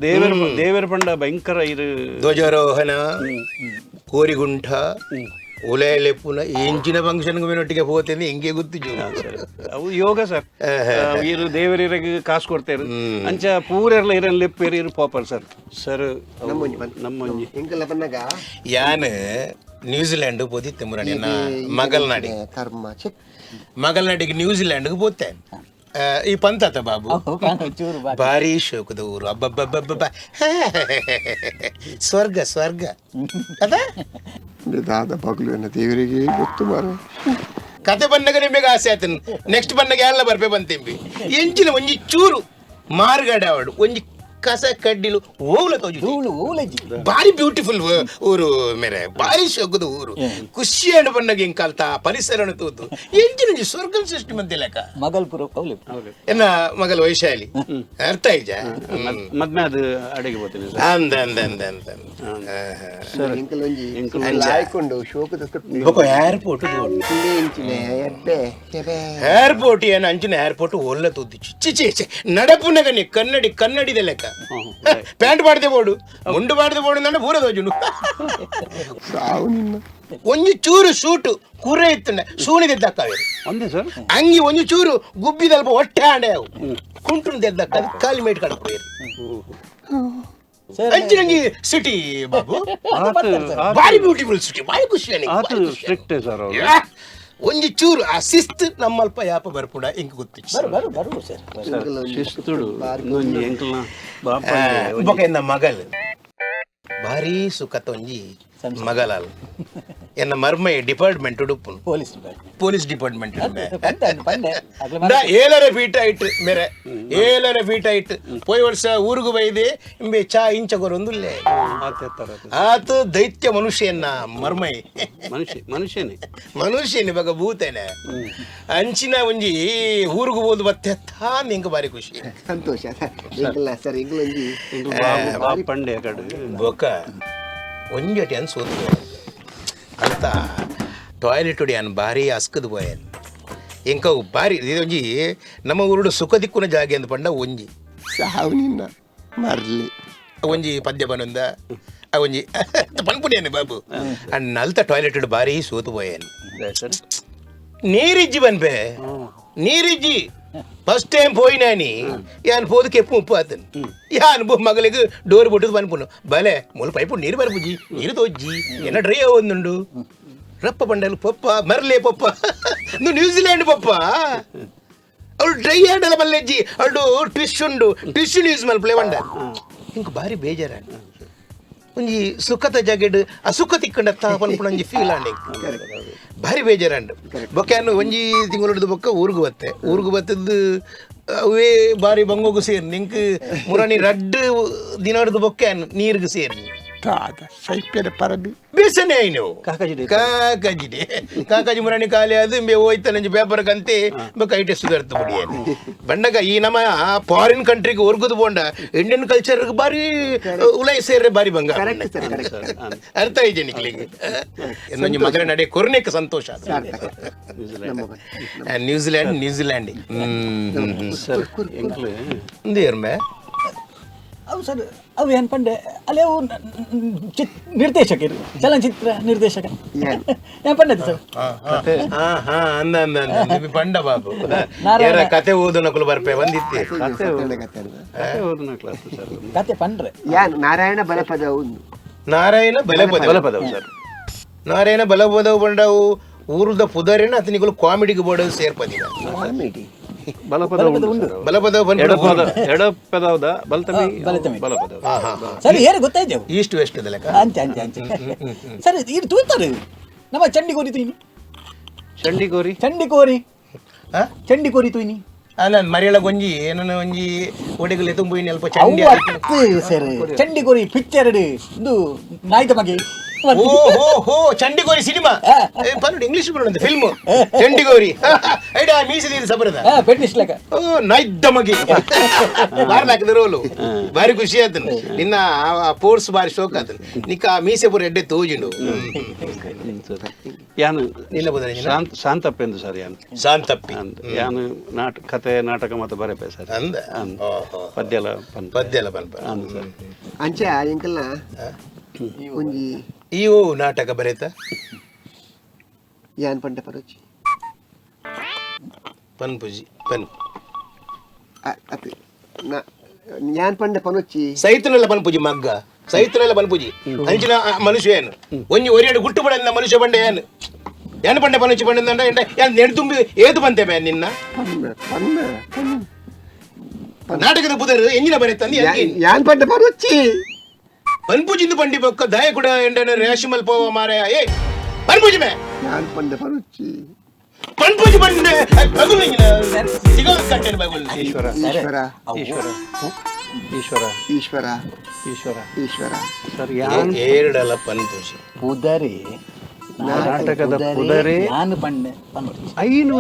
ದೇವರ ದೇವರ ಪಂಡ ಭಯಂಕರ ಇದು ಧ್ವಜಾರೋಹಣ ಕೋರಿಗುಂಠ ಒಲೆ ಲೆಪ್ಪುನ ಎಂಚಿನ ಫಂಕ್ಷನ್ ಒಟ್ಟಿಗೆ ಹೋಗ್ತೇನೆ ಹೆಂಗೆ ಗೊತ್ತು ಅವು ಯೋಗ ಸರ್. ಇರು ದೇವರಿಗೆ ಕಾಸು ಕೊಡ್ತೇವೆ ಅಂಚ ಪೂರೆಲ್ಲ ಇರನ್ ಲೆಪ್ಪೇರಿ ಇರು ಪಾಪರ್ ಸರ್. ಸರ್ ನಮ್ಮೊಂಜಿ ಯಾನ್ ನ್ಯೂಜಿಲೆಂಡ್ ಪೋದಿತ್ತೆ ಮುರಣಿ ಮಗಲ್ನಾಡಿ ಕರ್ಮ ಮಗಲ್ನಾಡಿಗೆ ನ್ಯೂಜಿಲೆಂಡ್ಗೆ ಪೋತೆ ಈ ಪಂತಾತ ಬಾಬು ಭಾರಿ ಶೋಕದ ಊರು ಅಬ್ಬಬ್ಬಬ್ಬಬ್ಬ ಸ್ವರ್ಗ ಸ್ವರ್ಗ ಅದ ದಾದ ಬಗ್ಲು ಎನ್ನ ದೇವರಿಗೆ ಗೊತ್ತು ಮಾರ ಕತೆ ಬಂದಾಗ ನಿಮಗೆ ಆಸೆ ಆಯ್ತು ನೆಕ್ಸ್ಟ್ ಬಂದಾಗ ಎಲ್ಲ ಬರ್ಪೆ ಬಂತಿಂಬಿ ಎಂಚಿನ ಒಂಜಿ ಚೂರು ಮಾರ್ಗಡೆ ಅವಡು ಒಂಜಿ ಕಸ ಕಡ್ಡಿಲು ಓವ್ಲ ತೋಜು ಭಾರಿ ಬ್ಯೂಟಿಫುಲ್ ಊರು ಮೇರೆ ಭಾರಿ ಶೋಕದ ಊರು ಖುಷಿಯನ್ನು ಬಂದಾಗ ಹಿಂಗ್ ಕಲ್ತ ಪರಿಸರನ ತೋದು ಎಂಚಿನ ಒಂಜಿ ಸ್ವರ್ಗದ ಸೃಷ್ಟಿ ಮಂತೆ ಲೆಕ್ಕ ಮಗಲ್ಪುರ ಎನ್ನ ಮಗಲ್ ವೈಶಾಲಿ ಅರ್ಥ ಆಯ್ತಾ ಮದ್ಮೆ ಅದು ಅಡಿಗೆ ಹೋಗ್ತೀನಿ ಅಂದ ಅಂದ ಅಂದ ಅಂದ ಶೋಕದ ಏರ್ಪೋರ್ಟ್ ಏರ್ಪೋರ್ಟ್ ಏನು ಅಂಚಿನ ಏರ್ಪೋರ್ಟ್ ಒಲ್ಲ ತೂದು ಚಿಚಿ ಚಿ ನಡಪುನಗನಿ ಕನ್ನಡಿ ಕನ್ನಡಿದ ಲೆಕ್ಕ ಪ್ಯಾಂಟ್ ಬಾಡ್ದೆ ಬೋಡು ಮುಂಡು ಬಾಡ್ದೆ ಬೋಡು ಅಂದ್ರೆ ಪೂರ ತೋಜುಂಡು ಒಂಜಿ ಚೂರು ಸೂಟು ಕುರೆ ಇತ್ತುಂಡ ಸೂಣಿಗೆ ದಕ್ಕವೆ ಒಂದೇ ಸರ್ ಅಂಗಿ ಒಂಜಿ ಚೂರು ಗುಬ್ಬಿದಲ್ಪ ಹೊಟ್ಟೆ ಆಂಡೆ ಅವು ಕುಂಟುನ ದಕ್ಕ ಕಾಲಿ ಮೇಟ್ ಕಡಪೋಯಿರು ಅಂಚಿನಂಗಿ ಸಿಟಿ ಬಾಬು ಭಾರಿ ಬ್ಯೂಟಿಫುಲ್ ಸಿಟಿ ಭಾರಿ ಖುಷಿ ಸ್ಟ್ರಿಕ್ಟ್ ಸರ್. ಒಂಜಿ ಚೂರು ಆ ಶಿಸ್ತು ನಮ್ಮಲ್ಪ ಯಾಪ ಬರ್ಪುಡ ಇಂಕ್ ಗೊತ್ತು ಶಿಸ್ತುಡು ಎನ್ನ ಮಗಲ್ ಭಾರಿ ಸುಖತ ಒಂಜಿ ಮಗಲಾಲ್ ಎನ್ನ ಮರ್ಮೈ ಡಿಪಾರ್ಟ್ಮೆಂಟ್ ಉಡುಪುನು ಪೊಲೀಸ್ ಡಿಪಾರ್ಟ್ಮೆಂಟ್ ಏಳರ ಫೀಟ್ ಆಯ್ತು ಮೇರೆ 7 ಫೀಟ್ ಆಯ್ತು ಪೋಯ್ ವರ್ಷ ಊರುಗು ಬೈದೆ ಇಂಬೆ ಚಾ ಇಂಚ ಕೊರೊಂದುಲ್ಲೆ ಆತ ದೈತ್ಯ ಮನುಷ್ಯನ್ನ ಮರ್ಮೈ ಮನುಷ್ಯ ಮನುಷ್ಯನೇ ಮನುಷ್ಯನೇ ಬಗ ಭೂತೇನೆ ಅಂಚಿನ ಒಂಜಿ ಊರುಗು ಹೋದು ಬತ್ತೆ ತಾನ್ ಇಂಕ ಭಾರಿ ಖುಷಿ ಸಂತೋಷ ಸರ್. ಪಂಡೆ ಬೊಕ ಒಂಜಟಿ ಅನ್ ಸೋತು ಅಂತ ಟಾಯ್ಲೆಟ್ ಅನ್ ಭಾರಿ ಅಸ್ಕದ ಪೋಯನ್ ಇಂಕ ಭಾರಿ ಇದೊಂಜಿ ನಮ್ಮ ಊರುಡು ಸುಖ ದಿಕ್ಕುನ ಜಾಗೆ ಅಂದ್ ಪಂಡ ಒಂಜಿ ಸಾವು ನಿನ್ನ ಮರ್ಲಿ ಒಂಜಿ ಪದ್ಯ ಬನೊಂದ ಒಂಜಿ ಪನ್ಪುನೇನೆ ಬಾಬು ಅಂಡ್ ನಲ್ತ ಟಾಯ್ಲೆಟ್ ಭಾರಿ ಸೋತು ಪೋಯನ್ ನೀರಿಜ್ಜಿ ಬನ್ಪೆ ನೀರಿಜ್ಜಿ ಫಸ್ಟ್ ಟೈಮ್ ಪೋಯಿನಾನಿ ಯಾನ್ ಪೋದು ಕೆಪ್ಪು ಉಪ್ಪು ಆತನ್ ಯಾನ್ ಬೋ ಮಗಳಿಗೆ ಡೋರ್ ಬಿಟ್ಟದು ಪನ್ಪುನು ಬಲೆ ಮೂಲ ಪೈಪು ನೀರು ಬರ್ಪುಜಿ ನೀರು ತೋಜ್ಜಿ ಎನ್ನ ಡ್ರೈ ಒಂದುಂಡು ರಪ್ಪ ಬಂಡಲು ಪಪ್ಪ ಮರ್ಲೆ ಪಪ್ಪ ನು ನ್ಯೂಜಿಲೆಂಡ್ ಪಪ್ಪ ಅವಳು ಡ್ರೈ ಆಡಲ ಬಲ್ಲೆಜ್ಜಿ ಅವಳು ಟಿಶ್ ಉಂಡು ಟಿಶ್ಯೂ ಯೂಸ್ ಮಲ್ಪಲೆ ಬಂಡ ಇಂಕ್ ಭಾರಿ ಬೇಜಾರ ಒಂಜಿ ಸುಖದ ಜಾಗೆಡ್ ಅಸುಖ ತಿಕ್ಕಂಡ ಪನ್ಪುನ ಒಂಜಿ ಫೀಲ್ ಆಂಡ್ ಭಾರಿ ಬೇಜಾರಂಡು ಬೊಕ್ಕ ಒಂಜಿ ತಿಂಗಳು ಬೊಕ್ಕ ಊರುಗು ಬತ್ತೆ ಊರುಗು ಬತ್ತದ್ದು ಅವೇ ಭಾರಿ ಬಂಗೋಗು ಸೇರಿ ನಿಂಕ್ ಮುರಣಿ ರಡ್ಡು ದಿನಡ್ದು ಬೊಕ್ಕ ನೀರಿಗೆ ಸೇರಿ ಪರಬಿ ಬೇಸನೆ ಆಯ್ನು ಕಾಕಾಜಿಡೆ ಕಾಕಾಜಿ ಮುರಣಿ ಖಾಲಿ ಅದು ಇಂಬೆ ಹೋಯ್ತ ನಂಜಿ ಪೇಪರ್ ಕಂತೆ ಬೊಕ್ಕ ಐಟೆ ಸುಧಾರ್ತು ಬುಡಿಯನ್ ಬಂಡಗ ಈ ನಮ್ಮ ಫಾರಿನ್ ಕಂಟ್ರಿಗೆ ಹೊರ್ಗುದು ಬೋಂಡ ಇಂಡಿಯನ್ ಕಲ್ಚರ್ ಬಾರಿ ಉಲೈ ಸೇರ್ರೆ ಬಾರಿ ಬಂಗ ಅರ್ಥ ಆಯ್ತು ನಿಕ್ಲಿಗೆ ಇನ್ನೊಂದು ಮಗನ ನಡೆ ಕೊರ್ನೆಕ್ ಸಂತೋಷ New Zealand New Zealand. ಅವು ಸರ್ ಅವು ಏನು ಪಂಡೆ ಅಲ್ಲೇ ಅವು ನಿರ್ದೇಶಕರು, ಚಲನಚಿತ್ರ ನಿರ್ದೇಶಕ ಏನ್? ಏನು ಪಂಡದು ಸರ್? ಹಾ ಹಾ, ಅಂದ ಅಂದ ಅಂದ ನಿಮ್ಮಿ ಪಂಡ ಬಾಬು. ನಾರಾಯಣ. ಏರ ಕತೆ ಓದು ನಕಲು ಬರ್ಪೆ ಬಂದಿತ್ತೆ. ಸತ್ಯನ ಕತೆ ಅಲ್ಲ. ಕತೆ ಓದುನ ಕ್ಲಾಸ್ ಸರ್. ಕತೆ ಪಂಡ್ರೆ ಯಾನ್ ನಾರಾಯಣ ಬಲಪದ ಉಂದು. ನಾರಾಯಣ ಬಲಪದ. ಬಲಪದವು ಸರ್. ನಾರಾಯಣ ಬಲಪದವು ಬಂಡವು ಊರುದ ಪುದರಿನ ಅತನಿಗಳು ಕಾಮಿಡಿಗೆ ಬೋರ್ಡ್ ಸೇರ್ಪದಿನ. ಕಾಮಿಡಿ. ಬಲಪದ ಉಂಡು ಸರ್. ಬಲಪದವು ಬಂದ ಎಡಪದ, ಎಡಪದವದ ಬಲತಮಿ. ಬಲತಮಿ. ಬಲಪದವು. ಹಾ ಹಾ ಹಾ. ಸರ್, ಏನು ಗೊತ್ತಾಯ್ತು ಅವು? ಈಸ್ಟ್ ವೆಸ್ಟ್ ಲೆಕ್ಕ. ಅಂಚೆ ಅಂಚೆ ಅಂಚೆ ಸರ್, ಇದು ತೂತಾರೆ ನಮ್ಮ ಚಂಡಿಕೋರಿ ತೂಯಿನಿ. ಚಂಡಿಗೋರಿ. ಚಂಡಿಕೋರಿ. ಹಾ? ಚಂಡಿಕೋರಿ ತೂಯಿನಿ. ನಾನು ಮರಿಯಳ ಗೊಂಜಿ ಏನನ ಒಂಜಿ ಒಡೆಗಲೆ ತುಂಬಿ ಅಲ್ಪ ಅವು ಚಂಡಿ. ಅತ್ತು ಸರ್, ಚಂಡಿಕೋರಿ ಪಿಕ್ಚರ್ ಇದು ನಾಯ್ದ ಮಗೆ. ಓ ಹೋ ಹೋ, ಚಂಡಿಗೋರಿ ಸಿನಿಮಾ ಪನ್ನಡ ಇಂಗ್ಲಿಷ್ ಬರೋಣ ಫಿಲ್ಮ್ ಚಂಡಿಗೋರಿ ಐಡಾ ಮೀಸದಿ ಸಬರದ. ಹಾ, ಪೆಟ್ಟಿಸ್ಲಕ. ಓ ನೈದ್ದ ಮಗಿ ಬಾರ್ಲಾಕಿದ ರೋಲು ಬಾರಿ ಖುಷಿ ಆತನು ನಿನ್ನ ಪೋರ್ಸ್ ಬಾರಿ ಶೋಕ್ ಆತನು ನಿಕ್ಕ ಆ ಮೀಸೆ ಪೂರ ಎಡ್ಡೆ ತೋಜಿಂಡು. ಸರ್, ಯಾನು ನಿಲ್ಲ ಬದಲ. ಶಾಂತ ಶಾಂತಪ್ಪ ಎಂದು ಸರ್ ಯಾನು. ಶಾಂತಪ್ಪಿ. ಅಂದ್ ಯಾನು ನಾಟ ಕತೆ ನಾಟಕ ಮಾತ ಬರೆಪೆ ಸರ್. ಅಂದ. ಅಂದ್. ಓಹೋ. ಪದ್ಯಲ ಪನ್ಪೆ. ಪದ್ಯಲ ಪನ್ಪ. ಅಂದ್ ಸರ್. ಅಂಚೆ ಎಂಕಲ್ನ ಒಂಜಿ ಈ ಓ ನಾಟಕ ಬರೇತ. ಯಾನ್ ಪಂಡ ಪರೋಚಿ. ಪನ್ಪುಜಿ ಪನ್. ಅತ್ ಯಾನ್ ಪಂಡ ಪನೊಚ್ಚಿ. ಸೈತನೆಲ್ಲ ಪನ್ಪುಜಿ ಮಗ್ಗ ಸೈತನೆಲ್ಲ ಪನ್ಪುಜಿ ಅಂಚಿನ ಆ ಮನುಷ್ಯ ಏನು ಒಂಜಿ ಒರಿಯಡು ಗುಟ್ಟು ಪಡೆದ ಮನುಷ್ಯ ಬಂಡೆ ಏನು ಏನು ಪಂಡೆ ಪನುಚಿ ಪಂಡೆ ಎಂಡ ಏನು ನೆಡ್ ತುಂಬಿ ಏದು ಬಂತೆ ಬೇ ನಿನ್ನ ಪನ್ನ ಪನ್ನ ಪನ್ನ. ನಾಟಕದ ಪುದರ್ ಎಂಜಿನ ಬರೆತಂದು. ಯಾನ್ ಪಂಡ ಪರೋಚಿ. ಪನ್ಪುಜಿಂದು ಪಂಡಿ ಬೊಕ್ಕ ದಾಯ ಕೂಡ ಎಂಡನ ರೇಷಮಲ್ ಪೋವ ಮಾರಾಯ ಏ ಪನ್ಪುಜಿ ಮೇ. ಯಾನ್ ಪಂಡ ಪರೋಚಿ. ಪನ್ಪುಜಿ ಪಂಡೆ ಬಗುಲ್ ಸಿಗೋ ಕಟ್ಟೆನ ಬಗುಲ್. ಈಶ್ವರ. ಈಶ್ವರ. ಈಶ್ವರ ಈಶ್ವರ. ಈಶ್ವರ. ಈಶ್ವರ. ಈಶ್ವರ. ಸರ್, ಯಾನ್ ಏರಡಲ ಪನ್ಪುಜಿ. ಪುದರಿ. ನಾಟಕದ ಪುದರೇ. ನಾನು ಪಂಡೆ ಪನ್ನೊಡ್ಚಿ. ಐನು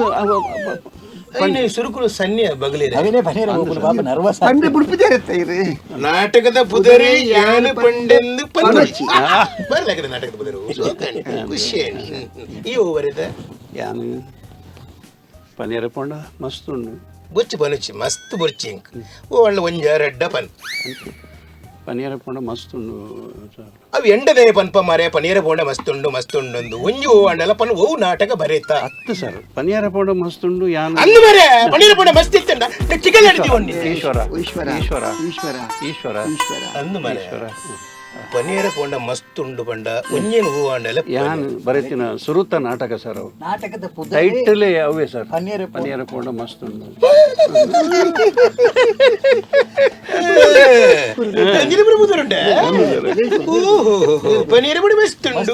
ಐನು ಸುರುಕುಲು ಸನ್ಯ ಬಗಲಿರೆ. ಅವಿನೇ ಪನೀರ ಹೋಗುದು ಪಾಪ ನರ್ವಸ್. ಪಂಡೆ ಬುಡ್ಪಿದ್ದಾರೆ ಇರು. ನಾಟಕದ ಪುದರಿ ಯಾನು ಪಂಡೆಂದು ಪನ್ಪುಜಿ ಬರ್ಲಾಗದ ನಾಟಕದ ಪುದರು ಸೋಕಾಣಿ ಖುಷಿ ಈ ಓವರಿದ. ಯಾನು ಪನೀರ ಪೊಂಡ ಮಸ್ತ್ ಉಂಡು. ಬೊಚ್ಚು ಪನುಚಿ ಮಸ್ತ್ ಬೊಚ್ಚಿ ಇಂಕ್ ಓ ಒಳ್ಳೆ ಒಂಜ ರೆಡ್ಡ ಪನ್. ಪನೀರ ಪೊಂಡ ಮಸ್ತ್ ಉಂಡು ಸರ್. ಅವು ಎಂಡದೇ ಪನ್ಪ ಮಾರೆ ಪನೀರ ಪೋಂಡ ಮಸ್ತುಂಡು ಮಸ್ತುಂಡು ಒಂಜಿ ಓ ಅಂಡಲ ಪನ್ ಓ ನಾಟಕ ಬರೇತ. ಅತ್ತು ಸರ್, ಪನೀರ ಪೊಂಡ ಮಸ್ತ್ ಉಂಡು ಯಾನು ಅಂದು ಮಾರೆ ಪನೀರ ಪೋಂಡ ಮಸ್ತ್ ಇತ್ತಂಡ ಚಿಕನ್ ಅಡಿತಿ ಒಂಡಿ. ಈಶ್ವರ. ಈಶ್ವರ. ಈಶ್ವರ. ಈಶ್ವರ. ಈಶ್ವರ. ಈಶ್ವರ. ಅಂದು ಮಾರೆ ಈಶ್ವರ. ಪನೀರ ಪೋಂಡ ಮಸ್ತುಂಡು ಪಂಡ ಒಂಜೇನು ಹೂ ಅಂಡಲ. ಯಾನು ಬರೆತಿನ ಸುರುತ ನಾಟಕ ಸರ್ ಅವು. ನಾಟಕದ ಪುದರೇ ಟೈಟಲೇ ಅವೇ ಸರ್. ಪನ್ನೀರ ಪೋಂಡ. ಪನೀರ ಪೋಂಡ ಮಸ್ತ್ ಉಂಡು. ಪುದರುಂಡೆ ಓಹೋ ಪನೀರ ಪುಡಿ ಮಸ್ತುಂಡು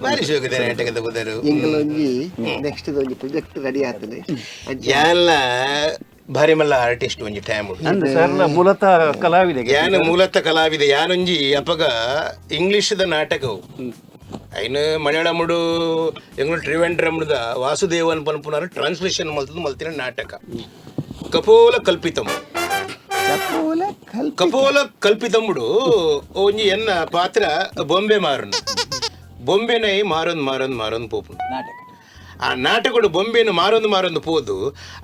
ಬಾರಿ ಶೋಕದ ನಾಟಕದ ಪುದರು. ಎಂಕಲ್ ಒಂಜಿ ನೆಕ್ಸ್ಟ್ ಒಂಜಿ ಪ್ರಾಜೆಕ್ಟ್ ರೆಡಿ ಆತದೆ. ಯಾನ್ಲ ಭಾರಿ ಮಲ್ಲ ಆರ್ಟಿಸ್ಟ್ ಒಂಜಿ ಟೈಮ್. ಅಂದ್ ಸರ್ ಮೂಲತಃ ಕಲಾವಿದೆ. ಯಾನ ಮೂಲತಃ ಕಲಾವಿದ ಯಾನೊಂಜಿ ಅಪಗ ಇಂಗ್ಲಿಷ್ದ ನಾಟಕವು ಐನು ಮಲಯಾಳಮುಡು ಎಂಗ್ಲು ತ್ರಿವೆಂಡ್ರಮ್ದ ವಾಸುದೇವನ್ ಪನ್ಪುನಾರು ಟ್ರಾನ್ಸ್ಲೇಷನ್ ಮಲ್ತದ ಮಲ್ತಿನ ನಾಟಕ ಕಪೋಲ ಕಲ್ಪಿತಮ್. ಕಪೋಲ ಕಲ್ಪ. ಕಪೋಲ ಕಲ್ಪಿತಮ್ಮುಡು ಒಂಜಿ ಎನ್ನ ಪಾತ್ರ ಬೊಂಬೆ ಮಾರುನು ಬೊಂಬೆನೈ ಮಾರೊಂದು ಮಾರೊಂದು ಮಾರೊಂದು ಪೋಪುನು. ನಾಟಕ. ಆ ನಾಟಕಡು ಬೊಂಬೆನು ಮಾರೊಂದು ಮಾರೊಂದು ಪೋದು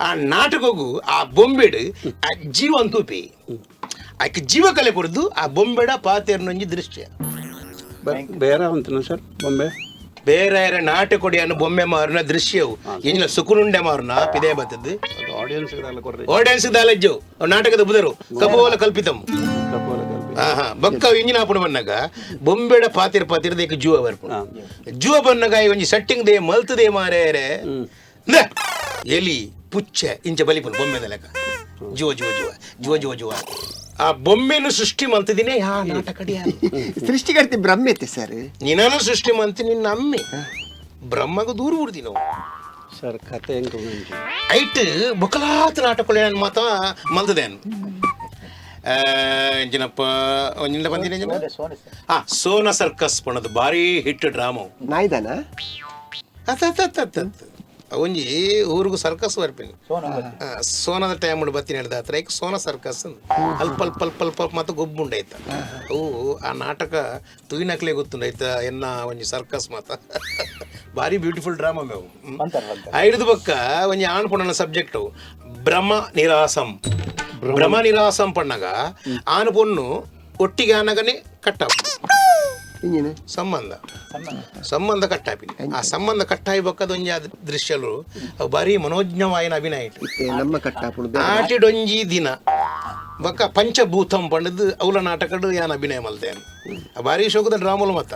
ಆ ನಾಟಕಗೂ ಆ ಬೊಂಬೆಡು ಆ ಜೀವ ಅಂತೂಪಿ ಆಕೆ ಜೀವ ಕಲೆ ಕೊಡ್ದು ಆ ಬೊಂಬೆಡ ಪಾತೇರ್ನೊಂಜಿ ದೃಶ್ಯ. ಬೇರೆ ಅಂತನ ಸರ್ ಬೊಂಬೆ. ಬೇರೆ ನಾಟಕೊಡಿಯನ್ನು ಬೊಂಬೆ ಮಾರುನ ದೃಶ್ಯವು ಎಂಜಿನ ಸುಕುನುಂಡೆ ಮಾರುನ ಪಿದೇ ಬತ್ತದ್ದು. ಆಡಿಯನ್ಸ್ ಕೊರ್ರೆ. ಆಡಿಯನ್ಸ್ ದಾಲಜ್ಜು ನಾಟಕದ ಬುದರು ಕಪೋಲ ಕಲ್ಪಿತಂ. ಕಪೋಲ ಕಲ್ಪಿತ. ಆಹಾ ಬೊಕ್ಕ ಇಂಜಿನ ಆಪುಣ ಬನ್ನಗ ಬೊಂಬೆಡ ಪಾತಿರ್ ಪಾತಿರ್ದ ಏಕ ಜೀವ ಬರ್ಪುಣ ಜೀವ ಬನ್ನಗ ಈ ಒಂಜಿ ಸೆಟ್ಟಿಂಗ್ they ಮಲ್ತದೆ ಮಾರೇರೆ ಎಲಿ ಪುಚ್ಚೆ ಇಂಚ ಬಲಿಪುನ ಬೊಂಬೆದ ಲೆಕ್ಕ ಜೀವ ಜೀವ ಜೀವ ಜೀವ ಜೀವ ಜೀವ ಆ ಬೊಂಬೆನು ಸೃಷ್ಟಿ ಮಲ್ತದಿನೇ ಯಾ ನಾಟಕಡಿ ಸೃಷ್ಟಿಕರ್ತಿ ಬ್ರಹ್ಮೆತ್ತೆ ಸರ್. ನಿನ್ನನು ಸೃಷ್ಟಿ ಮಂತಿ ನಿನ್ನ ಅಮ್ಮೆ ಬ್ರಹ್ಮಗ ದೂರ ಬಿಡ್ದಿ ನಾವು. ಸರ್ ಕತೆ ಹೆಂಗೆ ಒಂಜಿ. ಐಟ್ ಬೊಕಲಾತ್ ನಾಟಕಗಳು ಏನು ಮಾತ ಮಲ್ತದೇನು ಎಂಜಿನಪ್ಪ ಒಂಜಿನ ಬಂದಿನ ಎಂಜಿನ ಆ ಸೋನ ಸರ್ಕಸ್ ಪಣದು ಭಾರಿ ಹಿಟ್ ಡ್ರಾಮಾ. ನಾಯ್ದಾನ ಅತ್ತ ಅತ್ತ ಅತ್ತ ಅತ್ತ ಅತ್ತ ಒಂಜಿ ಊರಿಗೂ ಸರ್ಕಸ್ ಬರ್ಪಿನಿ ಸೋನದ ಟೈಮ್ ಬತ್ತಿ ನಡೆದ ಹತ್ರ ಈಗ ಸೋನ ಸರ್ಕಸ್ ಅಲ್ಪ ಅಲ್ಪ ಅಲ್ಪ ಅಲ್ಪ ಅಲ್ಪ ಮಾತ ಗೊಬ್ಬುಂಡೈತ ಅವು ಆ ನಾಟಕ ತೂಯಿನಕ್ಲೆ ಗೊತ್ತುಂಡೈತ ಎನ್ನ ಒಂಜಿ ಸರ್ಕಸ್ ಮಾತ ಭಾರಿ ಬ್ಯೂಟಿಫುಲ್ ಡ್ರಾಮಾ ಮೇವು. ಐದು ಬಕ್ಕ ಒಂಜಿ ಆಣ್ ಪೊಣ್ಣನ ಸಬ್ಜೆಕ್ಟು ಭ್ರಮ ನಿರಾಸಂ. ಭ್ರಮ ನಿರಾಸಂ ಪಣ್ಣಗ ಆನು ಪೊಣ್ಣು ಒಟ್ಟಿಗೆ ಆನಗನೆ ಕಟ್ಟಾಪು ಸಂಬಂಧ ಸಂಬಂಧ ಕಟ್ಟಾಪಿನಿ. ಆ ಸಂಬಂಧ ಕಟ್ಟಾಯಿ ಬೊಕ್ಕದೊಂಜಿ ಆ ದೃಶ್ಯಲು ಅವು ಭಾರಿ ಮನೋಜ್ಞವಾಯಿನ ಅಭಿನಯ ನಮ್ಮ ಕಟ್ಟಾಪುಡು ಆಟಿಡೊಂಜಿ ದಿನ ಬೊಕ್ಕ ಪಂಚಭೂತಂ ಪಂಡದು ಅವಲ ನಾಟಕಡು ಯಾನ್ ಅಭಿನಯ ಮಲ್ತೇನು. ಭಾರಿ ಶೋಕದ ಡ್ರಾಮಲು ಮತ್ತ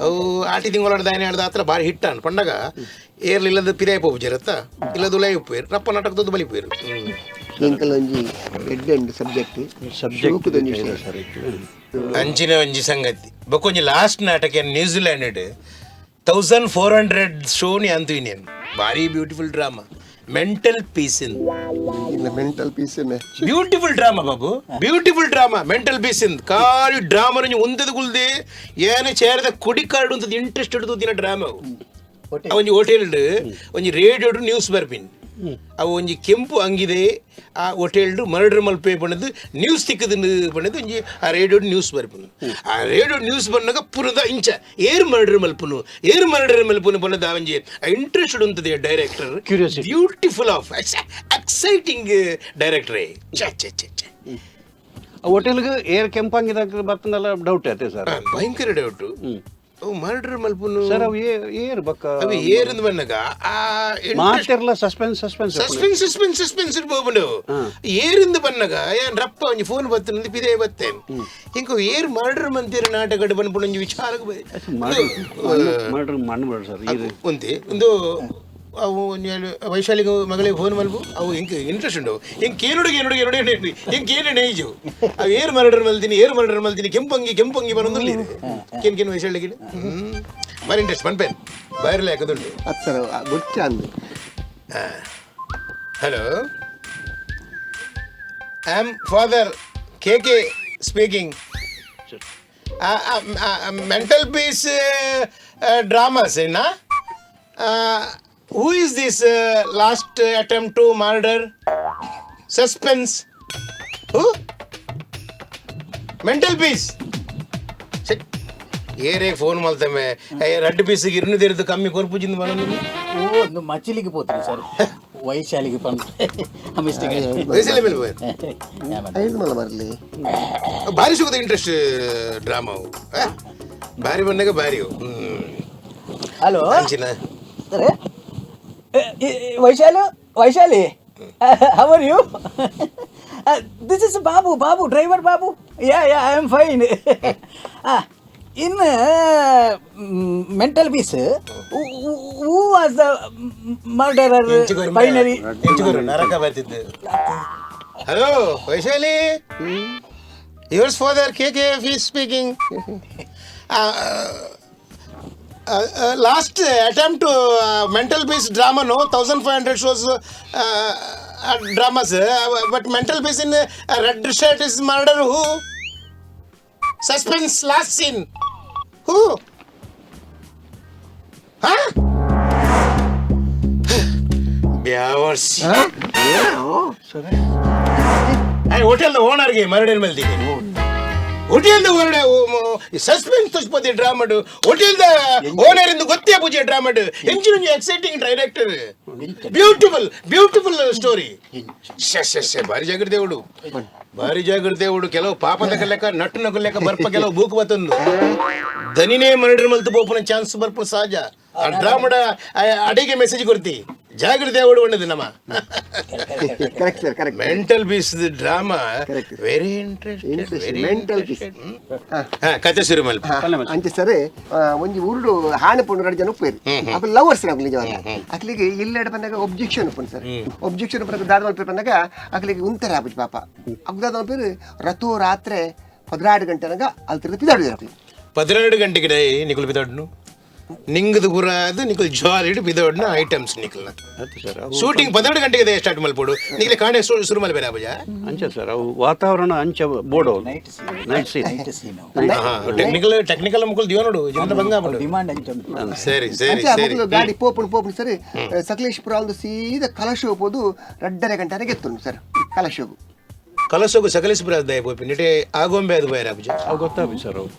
ಅವು ಆಟಿ ತಿಂಗಳಾಡ ದಾಯನ ಹೇಳ್ದ ಆತ್ರ ಭಾರಿ ಹಿಟ್ಟಾನ್ ಪಂಡಗ ಏರ್ಲಿ ಇಲ್ಲದ ಪಿದಾಯ ಪೋಪುಜರತ್ತ ಇಲ್ಲದ ಉಲೈ ಉಪ್ಪೇರು ರಪ್ಪ ನಾಟಕದ ಬಲಿಪೇರು. ಎಂಕಲೊಂಜಿ ಎಡ್ಡೆಂಡ್ ಸಬ್ಜೆಕ್ಟ್ ಸಬ್ಜೆಕ್ಟ್ ಅಂಚಿನ ಒಂಜಿ ಸಂಗತಿ ಬೊಕ್ಕೊಂಜಿ ಲಾಸ್ಟ್ ನಾಟಕ ನ್ಯೂಜಿಲ್ಯಾಂಡ್ 1400 ಶೋನಿ ಅಂತು ಭಾರಿ beautiful drama mental peace in mental peace beautiful drama Babu beautiful drama mental peace in ಖಾಲಿ ಡ್ರಾಮಾ ಉಂದದ ಗುಲ್ದೆ ಏನ ചേರದ ಕೊಡಿ ಕಾರ್ಡ್ ಉಂತದ ಇಂಟ್ರೆಸ್ಟ್ ಹಿಡಿದು ದಿನ ಡ್ರಾಮಾ ಒಂಜಿ ಹೋಟೆಲ್ ಒಂಜಿ ರೇಡಿಯೋ ನ್ಯೂಸ್ ಬರ್ಪಿನ್ ಅವು ಒಂಜಿ ಕೆಂಪು ಅಂಗಿದೆ ಆ ಹೋಟೆಲ್ ಮರ್ಡರ್ ಮಲ್ಪೆ ಪಣ್ಣದು ನ್ಯೂಸ್ ತಿಕ್ಕದು ಪಣ್ಣದು ಒಂಜಿ ಆ ರೇಡಿಯೋ ನ್ಯೂಸ್ ಬರ್ಪುನು. ಆ ರೇಡಿಯೋ ನ್ಯೂಸ್ ಬಂದಾಗ ಪುರದ ಇಂಚ ಏರ್ ಮರ್ಡರ್ ಮಲ್ಪುನು ಏರ್ ಮರ್ಡರ್ ಮಲ್ಪುನು ಪಣ್ಣದು ಆ ಒಂಜಿ ಇಂಟ್ರೆಸ್ಟ್ ಉಂತದೆ director beautiful of exciting ಡೈರೆಕ್ಟರೇ. ಹೋಟೆಲ್ಗೆ ಏರ್ ಕೆಂಪಂಗಿದ ಬರ್ತದಲ್ಲ ಡೌಟ್ ಆಯ್ತು ಸರ್, ಭಯಂಕರ ಡೌಟ್. ಅವು ಮರ್ಡರ್ ಮಲ್ಪುನು ಸರ್ ಅವು ಏರ್ ಬಕ್ಕ ಅವು ಏರ್ ಬಂದಾಗ ಆ ಮಾತಿರಲ್ಲ suspense suspense suspense suspense suspense ಇರ್ಬೋದು. ಏರಿಂದ ಬನ್ನಗ ಏನ್ ರಪ್ಪ ಒಂಜಿ ಫೋನ್ ಬತ್ತಂದು ಪಿದೇ ಬತ್ತೇನೆ ಇಂಕ ಏರ್ ಮರ್ಡರ್ ಮಂತಿರ ನಾಟಕಡ್ ಬಂದ್ಪುಣ ಒಂಜಿ ವಿಚಾರ ಮರ್ಡರ್ ಮಣ್ಣು ಸರ್ ಒಂತಿ ಒಂದು ಅವು ವೈಶಾಲಿಗೆ ಮಗಳಿಗೆ ಫೋನ್ ಮಲ್ಪು ಅವು ಇಂಕ ಇಂಟ್ರೆಸ್ಟ್ ಉಂಟು ಹಿಂಗೆ ಕೇನುಡು ಕೇನುಡು ಕೇನುಡು ಹಿಂಗೆ ಕೇನು ನೈಜು ಅವು ಏರ್ ಮರ್ಡರ್ ಮಲ್ತೀನಿ ಏರ್ ಮರ್ಡರ್ ಮಲ್ತೀನಿ ಕೆಂಪಂಗಿ ಕೆಂಪಂಗಿ ಬರೋದಿಲ್ಲ ಕೇನ್ ಕೇನು ವೈಶಾಲಿಗೆ ಬಾರಿ ಇಂಟ್ರೆಸ್ಟ್ ಪನ್ಪೇನ್ ಬೈರ್ಲೆ ಹಾಕೋದುಂಟು ಅದು ಸರ್ ಗೊಚ್ಚ ಅಂದು. Hello, I am father K K speaking. Mental peace dramas ಏನಾ? Who is this last attempt to murder? Suspense. Who? Mental peace. ಏರೇ phone ಮಲ್ತಮೆ red ಪೀಸ್ಗೆ ಇರ್ನು ತೆರೆದು ಕಮ್ಮಿ ಕೊರ್ಪುಜಿಂದ ಮನ ಓ ಒಂದು ಮಚಿಲಿಗೆ ಪೋತ್ರಿ ಸರ್ ವೈಶಾಲಿಗೆ ಪಂಡ ಮಿಸ್ಟೇಕ್ ವೈಶಾಲಿ ಮೇಲೆ ಹೋಯ್ತು ಐದು ಮಲ್ಲ ಬರಲಿ ಭಾರಿ ಸುಖದ ಇಂಟ್ರೆಸ್ಟ್ ಡ್ರಾಮಾ ಅವು ಭಾರಿ ಬಂದಾಗ ಭಾರಿ ಹಲೋ ಅಂಚಿನ sir Vaishali Vaishali how are you? This is Babu Babu driver Babu. Yeah yeah I am fine. In mental peace who was the murderer binary? ನರಕ ಬರ್ತಿದ್ದು. Hello Vaishali, yours father K K F is speaking. Last attempt to mental peace drama no 1500 shows dramas but mental peace in red shirt is murder who? Suspense last scene who? Huh? Byavarsi. Hey, hotel the owner ge murder maldige. Hotel the owner suspense ತುಚ್ಪತಿ ಡ್ರಾಮಡು hotel the owner ಇಂದು ಗೊತ್ತೇ ಪೂಜೆ ಡ್ರಾಮಡು ಎಂಚಿನ exciting director beautiful beautiful story. ಶೆ ಭಾರಿ ಜಾಗ್ರತೆ దేవుడు ಭಾರಿ ಜಾಗ್ರತೆ దేవుడు. ಕೆಲವು ಪಾಪದ ಲೆಕ್ಕ ನಟ್ಟು ನಗು ಲೆಕ್ಕ ಬರ್ಪ ಕೆಲವು ಬೂಕು ಬತ್ತೊಂದು ದನಿನೇ ಮರ್ಡರ್ ಮಲ್ತು ಪೋಪುನ ಚಾನ್ಸ್ ಬರ್ಪು ಸಹಜ. ಆ ಡ್ರಾಮಡ ಅಡಿಗೆ ಮೆಸೇಜ್ ಕೊಡ್ತಿ ಜಾಗ್ರತೆ దేవుడు ఉండదు ನಮ್ಮ. Correct sir, correct. Mental peace drama very interest mental peace. ಕತೆ ಶುರು ಮಲ್ಪ ಅಂಚೆ ಸರ್ ಒಂಜಿ ಊರುಡು ಹಾಣೆ ಪೊಣ್ಣು ಎರಡು ಜನ ಉಪ್ಪೇರು ಅಪ್ಪ ಲವರ್ಸ್ ಅಕ್ಲಿ ನಿಜವಾಗ ಅಕ್ಲಿಗೆ ಇಲ್ಲೆಡೆ ಬಂದಾಗ ಒಬ್ಜೆಕ್ಷನ್ ಉಪ್ಪುಂಡು ಸರ್. ಒಬ್ಜೆಕ್ಷನ್ ಉಪ್ಪನಾಗ ದಾದ ಮಲ್ಪೇರು ಬಂದಾಗ ಅಕ್ಲಿಗೆ ಉಂತರ ಆಪುಜಿ ಪಾಪ. ಅಕ್ ದಾದ ಮಲ್ಪೇರು ರಥೋ ರಾತ್ರಿ 12 ಗಂಟೆನಾಗ ಅಲ್ಲಿ ತಿರುಗಿ ಪಿದಾಡಿದ್ರು ಅಕ್ಲಿ. 12 ಗಂಟೆಗೆ ನಿಕುಲು ಪಿದಾಡ್ನು ನಿಂಗದು ಪೂರ ಅದು ನಿಕುಲ್ ಜಾಲಿ ಬಿದೋಡ್ನ ಐಟಮ್ಸ್ ನಿಕಲ್ನ ಶೂಟಿಂಗ್ 12 ಗಂಟೆಗೆ ಸ್ಟಾರ್ಟ್ ಮಲ್ಪೋಡು ನಿಕಲೆ ಕಾಣೆ ಶುರು ಮಲ್ಬೇರ ಅಬಜ ಅಂಚೆ ಸರ್ ಅವು ವಾತಾವರಣ ಅಂಚೆ board night scene technical technical Mukul ದಿವನೋಡು ಜಿಂದ ಬಂಗ ಡಿಮಾಂಡ್ ಅಂಚೆ ಸರಿ ಸರಿ ಸರಿ ಗಾಡಿ ಪೋಪುಣು ಪೋಪುಣು ಸರಿ ಸಕಲೇಶ್ಪುರ ಒಂದು ಸೀದಾ ಕಲಶ ಹೋಗ್ಬೋದು 2.5 ಗಂಟೆಗೆ ಎತ್ತುನು ಸರ್ ಕಲಶೋಗು. ಕಲಸೋಗು ಸಕಲೇಶಪುರ ದಯ ಪೋಪಿ ನಿಟೆ ಆಗೊಂಬೆ ಅದು ಬೈರ ಆಪುಜಿ ಅವು ಗೊತ್ತಾಪಿ ಸರ್ ಅವು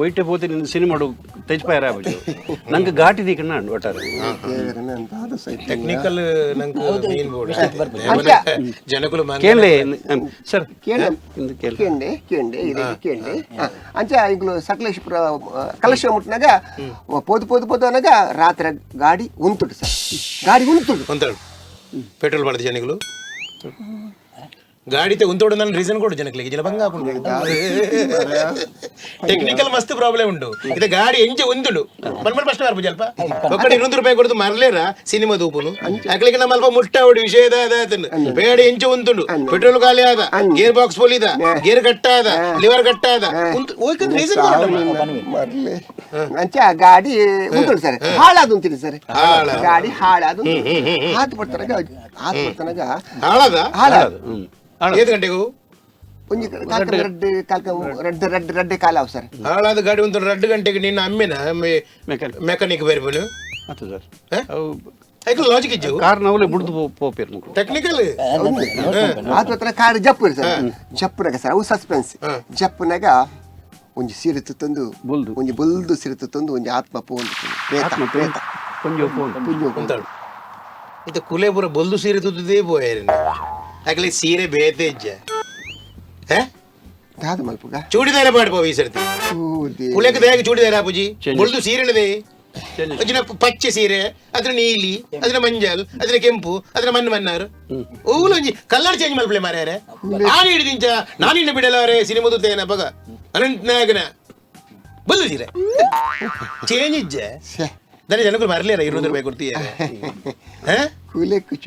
ಒಯ್ಟೆ ಪೋತಿ ನಿನ್ನ ಸಿನಿಮಾಡು ತೆಜ್ಪಾಯರ ಆಪುಜಿ ನಂಗೆ ಘಾಟಿ ದಿಕ್ಕಣ್ಣ ಒಟ್ಟಾರೆ ಟೆಕ್ನಿಕಲ್ ನಂಗೆ ಮೇನ್ ಬೋರ್ಡ್ ಜನಕುಲು ಕೇಳಲೆ ಸರ್ ಕೇಂಡೆ ಕೇಳಿ ಕೇಂಡೆ ಕೇಂಡೆ ಇದೆ ಕೇಂಡೆ ಅಂಚ ಈಗಲೂ ಸಕಲೇಶಪುರ ಕಲಶ ಮುಟ್ಟಿನಾಗ ಪೋದು ಪೋದು ಪೋದು ಅನ್ನಾಗ ರಾತ್ರಿ ಗಾಡಿ ಉಂತುಡು ಸರ್, ಗಾಡಿ ಉಂತುಡು ಒಂತಾಡು ಪೆಟ್ರೋಲ್ ಪಡೆದ ಜನಗಳು ಗಾಡಿತೆ ಉಂತೋಡು ನನ್ನ ರೀಸನ್ ಕೊಡು ಜನಗಳಿಗೆ ಜನ ಬಂಗ ಟೆಕ್ನಿಕಲ್ ಮಸ್ತ್ ಪ್ರಾಬ್ಲಮ್ ಉಂಟು ಇದು ಗಾಡಿ ಎಂಜೆ ಒಂದುಡು ಮನ್ಮನ್ ಫಸ್ಟ್ ಬರ್ಪು ಜಲ್ಪ ಒಕ್ಕಡೆ 200 ರೂಪಾಯಿ ಕೊಡ್ದು ಮರ್ಲೇರ ಸಿನಿಮಾ ತೂಪುನು ಅಕ್ಲಿಗೆ ನಮ್ಮ ಅಲ್ಪ ಮುಟ್ಟ ಹೊಡಿ ವಿಷಯದ ಬೇಡ ಎಂಚೆ ಉಂತುಂಡು ಪೆಟ್ರೋಲ್ ಖಾಲಿ ಆದ, ಗೇರ್ ಬಾಕ್ಸ್ ಪೊಲಿದ, ಗೇರ್ ಕಟ್ಟಾದ, ಲಿವರ್ ಕಟ್ಟಾದ ರೀಸನ್ ಅಂಚೆ ಆ ಗಾಡಿ ಉಂಟು ಸರ್, ಹಾಳಾದ ಉಂತಿರಿ ಸರ್, ಗಾಡಿ ಹಾಳಾದ ಹಾತ್ ಪಡ್ತಾನಾಗ ಹಾತ್ ಪಡ್ತಾನಾಗ ಹಾಳಾದ ಹಾಳಾದ ಏದು ಗಂಟೆಗೂ ಒಂಜಿ ಕಾಲ್ಕ ರಡ್ಡು ಕಾಲ್ಕ ರಡ್ಡು ರಡ್ಡು ರಡ್ಡೆ ಕಾಲ ಅವು ಸರ್. ಹಾಳಾದ ಗಾಡಿ ಒಂದು 2 ಗಂಟೆಗೆ ನಿನ್ನ ಅಮ್ಮೆನ ಮೆಕ್ಯಾನಿಕ್ ಬೇರೆ ಆತು ಸರ್. ಐಕ ಲಾಜಿಕ್ ಇಜ್ಜು ಕಾರ್ ನವಲೆ ಬುಡ್ದು ಪೋಪೇರ್ ಮುಕ್ಳು ಟೆಕ್ನಿಕಲ್ ಆತ ಹತ್ರ ಕಾರ್ ಜಪ್ಪು ಸರ್, ಜಪ್ಪುನಾಗ ಸರ್ ಅವು ಸಸ್ಪೆನ್ಸ್ ಜಪ್ಪುನಾಗ ಒಂಜಿ ಸೀರೆ ತುತ್ತೊಂದು ಬುಲ್ದು ಒಂಜಿ ಬುಲ್ದು ಸೀರೆ ತುತ್ತೊಂದು ಒಂಜಿ ಆತ್ಮ ಪೋಂದು ಪ್ರೇತ ಪ್ರೇತ ಪೊಂಜೋ ಪೋಂದು ಪುಂಜೋ ಒಂತಾಡು ಇದು ಕುಲೆ ಪೂರ ಬೊಲ್ದು ಸೀರೆ ತುತ್ತದೇ ಪೋಯೇರಿ ಅಕ್ಲೆ ಸೀರೆ ಬೇತೆ ಇಜ್ಜ ದಾದ ಮಲ್ಪುಗ ಚೂಡಿದಾರ ಪಾಡ್ಪೋ ಈ ಸರ್ತಿ ಕುಲೆಕ್ ದೇಗ ಚೂಡಿದಾರ ಆಪುಜಿ ಬೊಲ್ದು ಸೀರೆನದೇ ಒಂಜಿನ ಪಚ್ಚೆ ಸೀರೆ, ಅದ್ರ ನೀಲಿ, ಅದ್ರ ಮಂಜಲ್, ಅದ್ರ ಕೆಂಪು, ಅದ್ರ ಮಣ್ಣು ಮನ್ನಾರು ಓಲು ಒಂಜಿ ಕಲರ್ ಚೇಂಜ್ ಮಲ್ಪಲೆ ಮಾರ್ಯಾರೆ. ಆನೆ ಹಿಡಿದಿಂಚ ನಾನಿನ್ನ ಬಿಡಲಾರೆ ಸಿನಿಮಾ ತೇನ ಬಗ ಅನಂತ ನಾಯಕನ ಬೊಲ್ದು ಸೀರೆ ಚೇಂಜ್ ಇಜ್ಜೆ ದನಿ ಜನಗಳು ಮರಲೇರ 200 ರೂಪಾಯಿ ಕೊಡ್ತೀಯ.